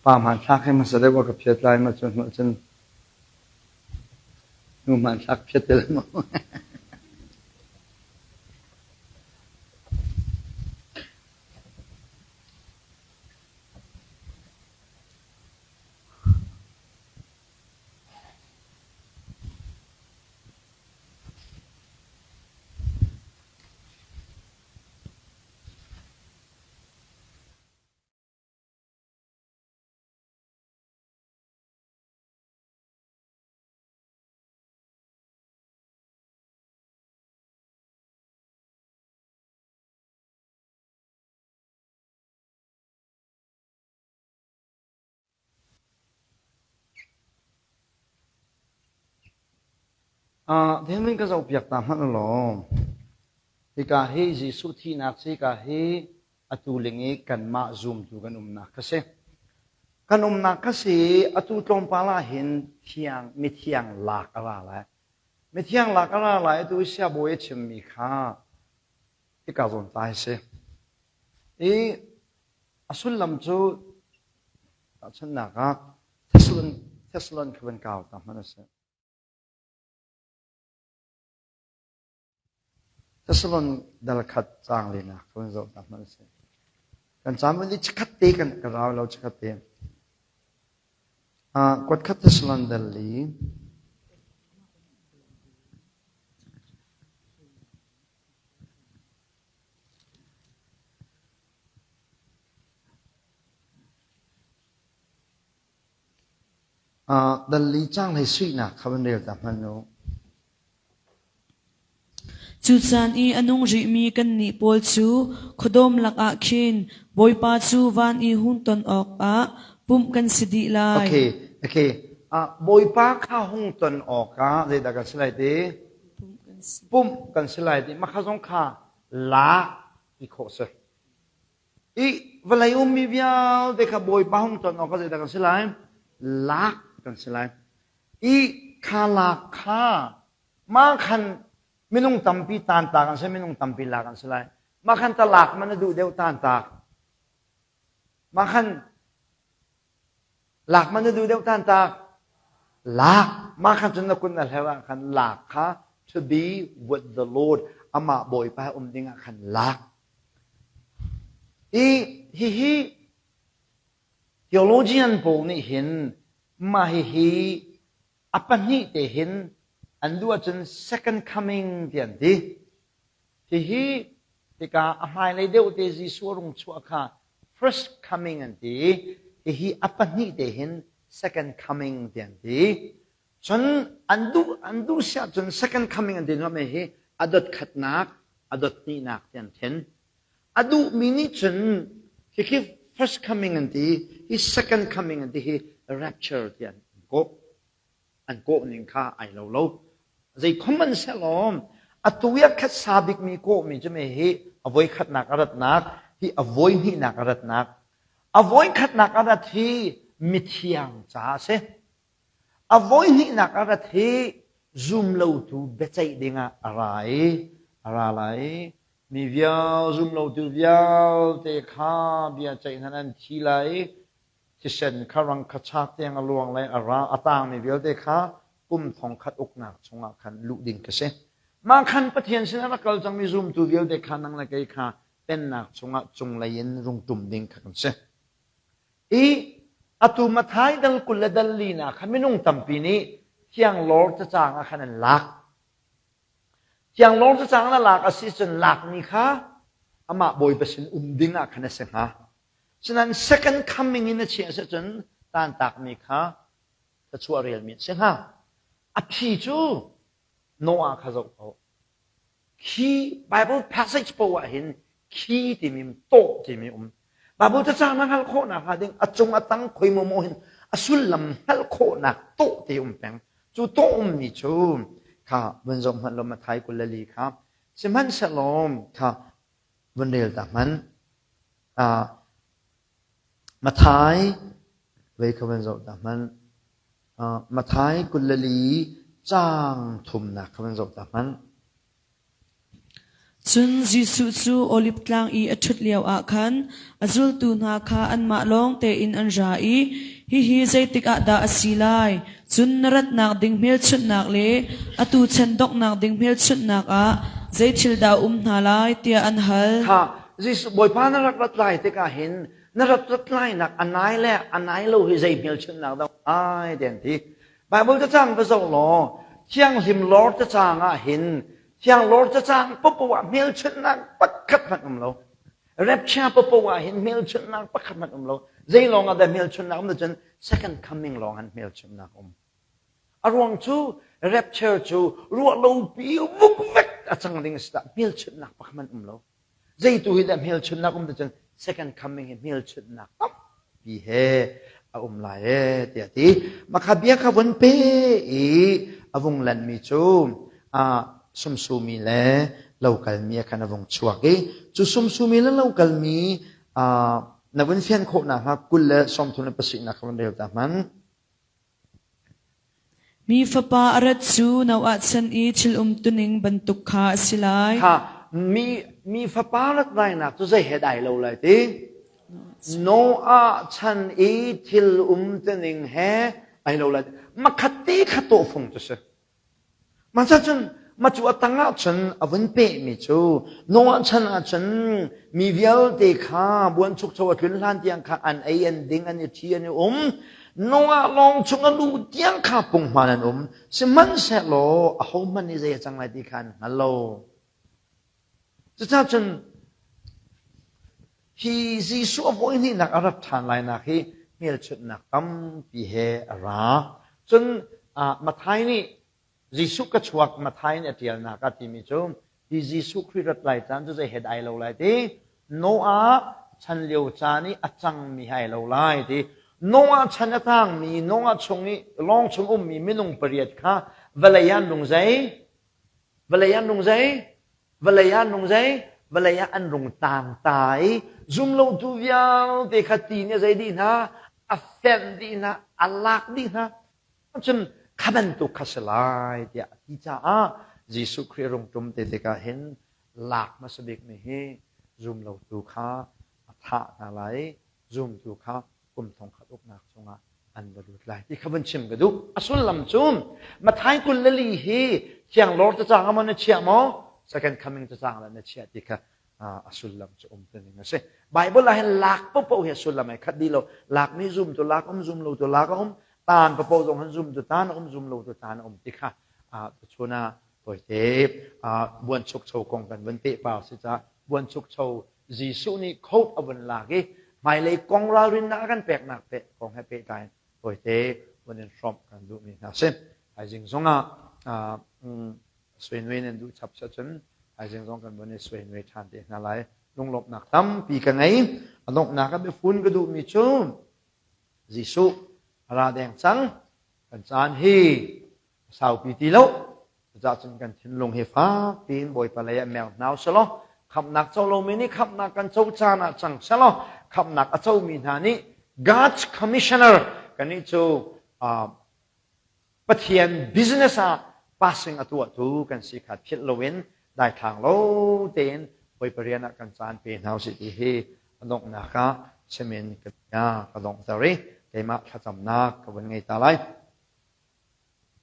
Pa hmanthlak hi hmasa deuh ah ka phiat lai ma cu hnu cun nu hmanthlak phiat ti lai maw? Ah, thilmin ka zohpiak ta hmanh law. Hika hi Jesuh thihnak si hika hi atu ling i kanmah zumtu kan umnak kha si. Kan umnak kha si atu tlawmpal ah hin thiang mithiang lak a ra lai. Mithiang lak a ra lai atu siabawi a chimmi kha hika zawn ta hi si. I a sullam cu tahchunhnak ah Thessalon Thessalon kha van kau ta hmanh a si. Thessalon dal khat caang linak kan zoh ta hmanh sih. Kan caan vun i chikkhat te kan ka rau lo chikkhat te. Uh, kuat khat Thessalon dal li. Uh, dal li caang hlei suihnak kha van rel ta hmanh u. Cu caan i a nung rihmi kannih pawl cu khuadawm lakah khin Bawipa cu van i hung ton awkah pumh kan si dih lai. Okay, okay. Uh, Bawipa kha hung ton awkah zeidah kan si lai ti? Pumh kan si lai ti. Mah kha zong kha lak ti khawh si. I vawlei ummi vialte kha Bawipa hung ton awkah zeidah kan si lai? Lak kan si lai. I kha lak kha mah khan minung tampi tantak an si minung tampi lak an si lai mah khan talak man a duh deuh tantak mah khan lak man a duh deuh tantak lak mah khan cun na kun na hler ah khan lak kha to be with the Lord amah bawipa um ding ah khan lak i hihi theologian pawl nih hin mah hihi a pahnih te hin an duh ahcun second coming ti an ti. Hihi hika a hmailei deuh te Jesuh a rung chuah kha first coming an ti. Hihi a pahnih te hin second coming ti an ti. Cun an duh an duh siah cun second coming an ti hnu hi a dot khatnak a dot hnihnak ti an then. A duhmi nih cun khikhi first coming an ti, hi second coming an ti hi rapture ti an kawh. An kawh ning kha ai lo lo. Zei khom an sehlawm atu i a khat sa bikmi kawhmi cu me hi a voi khatnak a ratnak, hi a voi hnihnak a ratnak. A voi khatnak a rat hi mithiang ca a si. A voi hnihnak a rat hi zumlotu biaceih dingah a ra i a ra lai. Mi vial zumlotu vialte kha bia ceih hna nan thi lai i thisen kha rang kha chak tiang a luang lai a ra a tangmi vialte kha kum thong khat uknak chungah khan luh ding ka si. Mah khan Pathian sinah rak kal cangmi zumtu vialte kha nang le kei kha pennak chungah cunglei in rung ṭum ding kha kan si. I atu Matthai dal 20 le dal linak kha minung tampi nih thianglawr cacang ah khan an lak. Thianglawr cacang na lak a si cun lakmi kha amah Bawipa sin um ding ah khan a si hnga. Sinain second coming in a chiah si cun tantakmi kha thluachuah relmi a si hnga. A phi cu Noah kha zoh ko. Khi Bible passage poah ah hin khi timi tawh timi um. Bible cacang na hngalh khawhnak hnga ding a cung a tang khoi maw maw hin a sullam hngalh khawhnak tawh te um peng. Cu tawh ummi cu kha vun zoh hmanh law Matthai 24 kha sihmanhsehlaw kha vun rel ta hmanh. Uh, Matthai vei kha vun zoh ta hmanh. Uh, Matthai 24 caang thumnak kha vun zoh ta hmanh. Cun Jesuh cu Oliv Tlang i a ṭhut lioah khan a zultu hna kha anmah lawng tein an ra i, Hihi zeitik ah dah a si lai? Cun na ratnak ding hmelchunhnak le atu chan donghnak ding hmelchunhnak ah zei thil dah a um hna lai? tiah an hal. Kha Jesuh Bawipa na rak rat lai tikah hin na rat rat lainak a nai le a nai lo hi zei hmelchunhnak dah ai ti an ti. Bible cacang va zoh law thianghlim lawr cacang ah hin thianglawr cacang popo ah hmelchunhnak pakhat hmanh um lo. Rapture popo ah hin hmelchunhnak pakhat hmanh um lo. Zei lawng ah dah hmelchunhnak um cun second coming lawng han hmelchunhnak um. A ruang cu rapture cu ruah lo pi vukvek a cang ding a si dah hmelchunhnak pakhat hmanh um lo. Zeitu hi dah hmelchunhnak um cun second coming hi hmelchunhnak tampi he a um lai e tiah ti. Makha bia kha vun pe i a vung lanmi cu a sumsumi le lokalmi a khan a vung chuak i cu sumsumi le lokalmi na vun fian khawh nakhnga 27 nak kha vun rel ta hmanh. Mi fapa a rat cu Noah chan i thil umtuning bantuk kha a si lai. Kha mi mi fapa rat lainak cu zei he dai lo lai ti? Noah chan i thil umtuning he ai lo lai. Makhat te kha tawhfung cu si. Mah cun mah cu a tang ahcun a vun pehmi cu Noah chan ahcun mi vialte kha buanchukcho a tlun hlan tiang kha an ei an ding an i ṭhi an i um. Noah lawng chung a luh tiang kha punghman an um. Sihmanhsehlaw ahohmanh nih zei a cang lai ti kha an hngal lo. Cucaah cun hi Jesuh a voi hnihnak a rat ṭhan lainak hi hmelchunhnak tampi he a ra. Cun Matthai nih Jesuh ka chuak Matthai nih a ṭialnak a timi cu hi Jesuh Khrih rat lai caan cu zei he dah ai lo lai ti Noah chan lio caan i a cangmi he ai lo lai ti Noah chan a tangmi Noah chung i lawng chung ummi minung pariat kha vawlei ah an rung zei Vawlei ah nung zei? Vawlei ah nung zei? Vawlei ah an rung tang ta i zumlotu vialte kha ti nih a zei dih hna? A fenh dih hna, a lak dih hna. Cun kha bantuk kha si lai tiah a ti caah Jesuh Khrih rung ṭum te tikah hin lak hmasa bikmi hi zumlotu kha a thah hna lai i zumtu kha kum thongkhat uknak chungah an va lut lai ti kha vun chim ka duh. A sullam cu Matthai 24 hi thianglawr cacang ah maw na chiah maw second coming cacang ah na chiah ti kha a sullam cu um ti ning a si. Bible ah hin lak popo hi a sullam ai khat dih lo. Lakmi zum tu lak um zum lo tu lak a um tan popo zong han zum tu tan a um zum lo tu tan a um ti kha tuchun ah tawite buanchukcho kong kan vun peh pau si ca buanchukcho Jesuh nih coat a vun lak i hmailei kong ralrinnak a kan peknak pe kong he pehtlai in tawite vun in hrawmh kan duhmi hna si. Thaizing zongah suainui nan duh chap cun thaizing zong kan vun i suainui ṭhan te hna lai. Lunglawmhnak tampi ka ngei. A donghnak ah biafun ka duhmi cu Jesuh a ra deng cang. Kan caan hi saupi ti lo. Cucaah cun kan thinlung hi fak piin Bawipa lei ah mer hna usih khamhnak co lomi nih khamhnak kan co caan ah cang selaw khamhnak a comi hna nih God's commissioner kannih cu uh, Pathian business ah passing a tuahtu kan si kha philh loin daithlang lo tein. Bawipa rian ah kan caan pe hna usih ti hi a donghnak ah simin ka bia ka donghter i keimah thlacamnak ka vun ngei ta lai.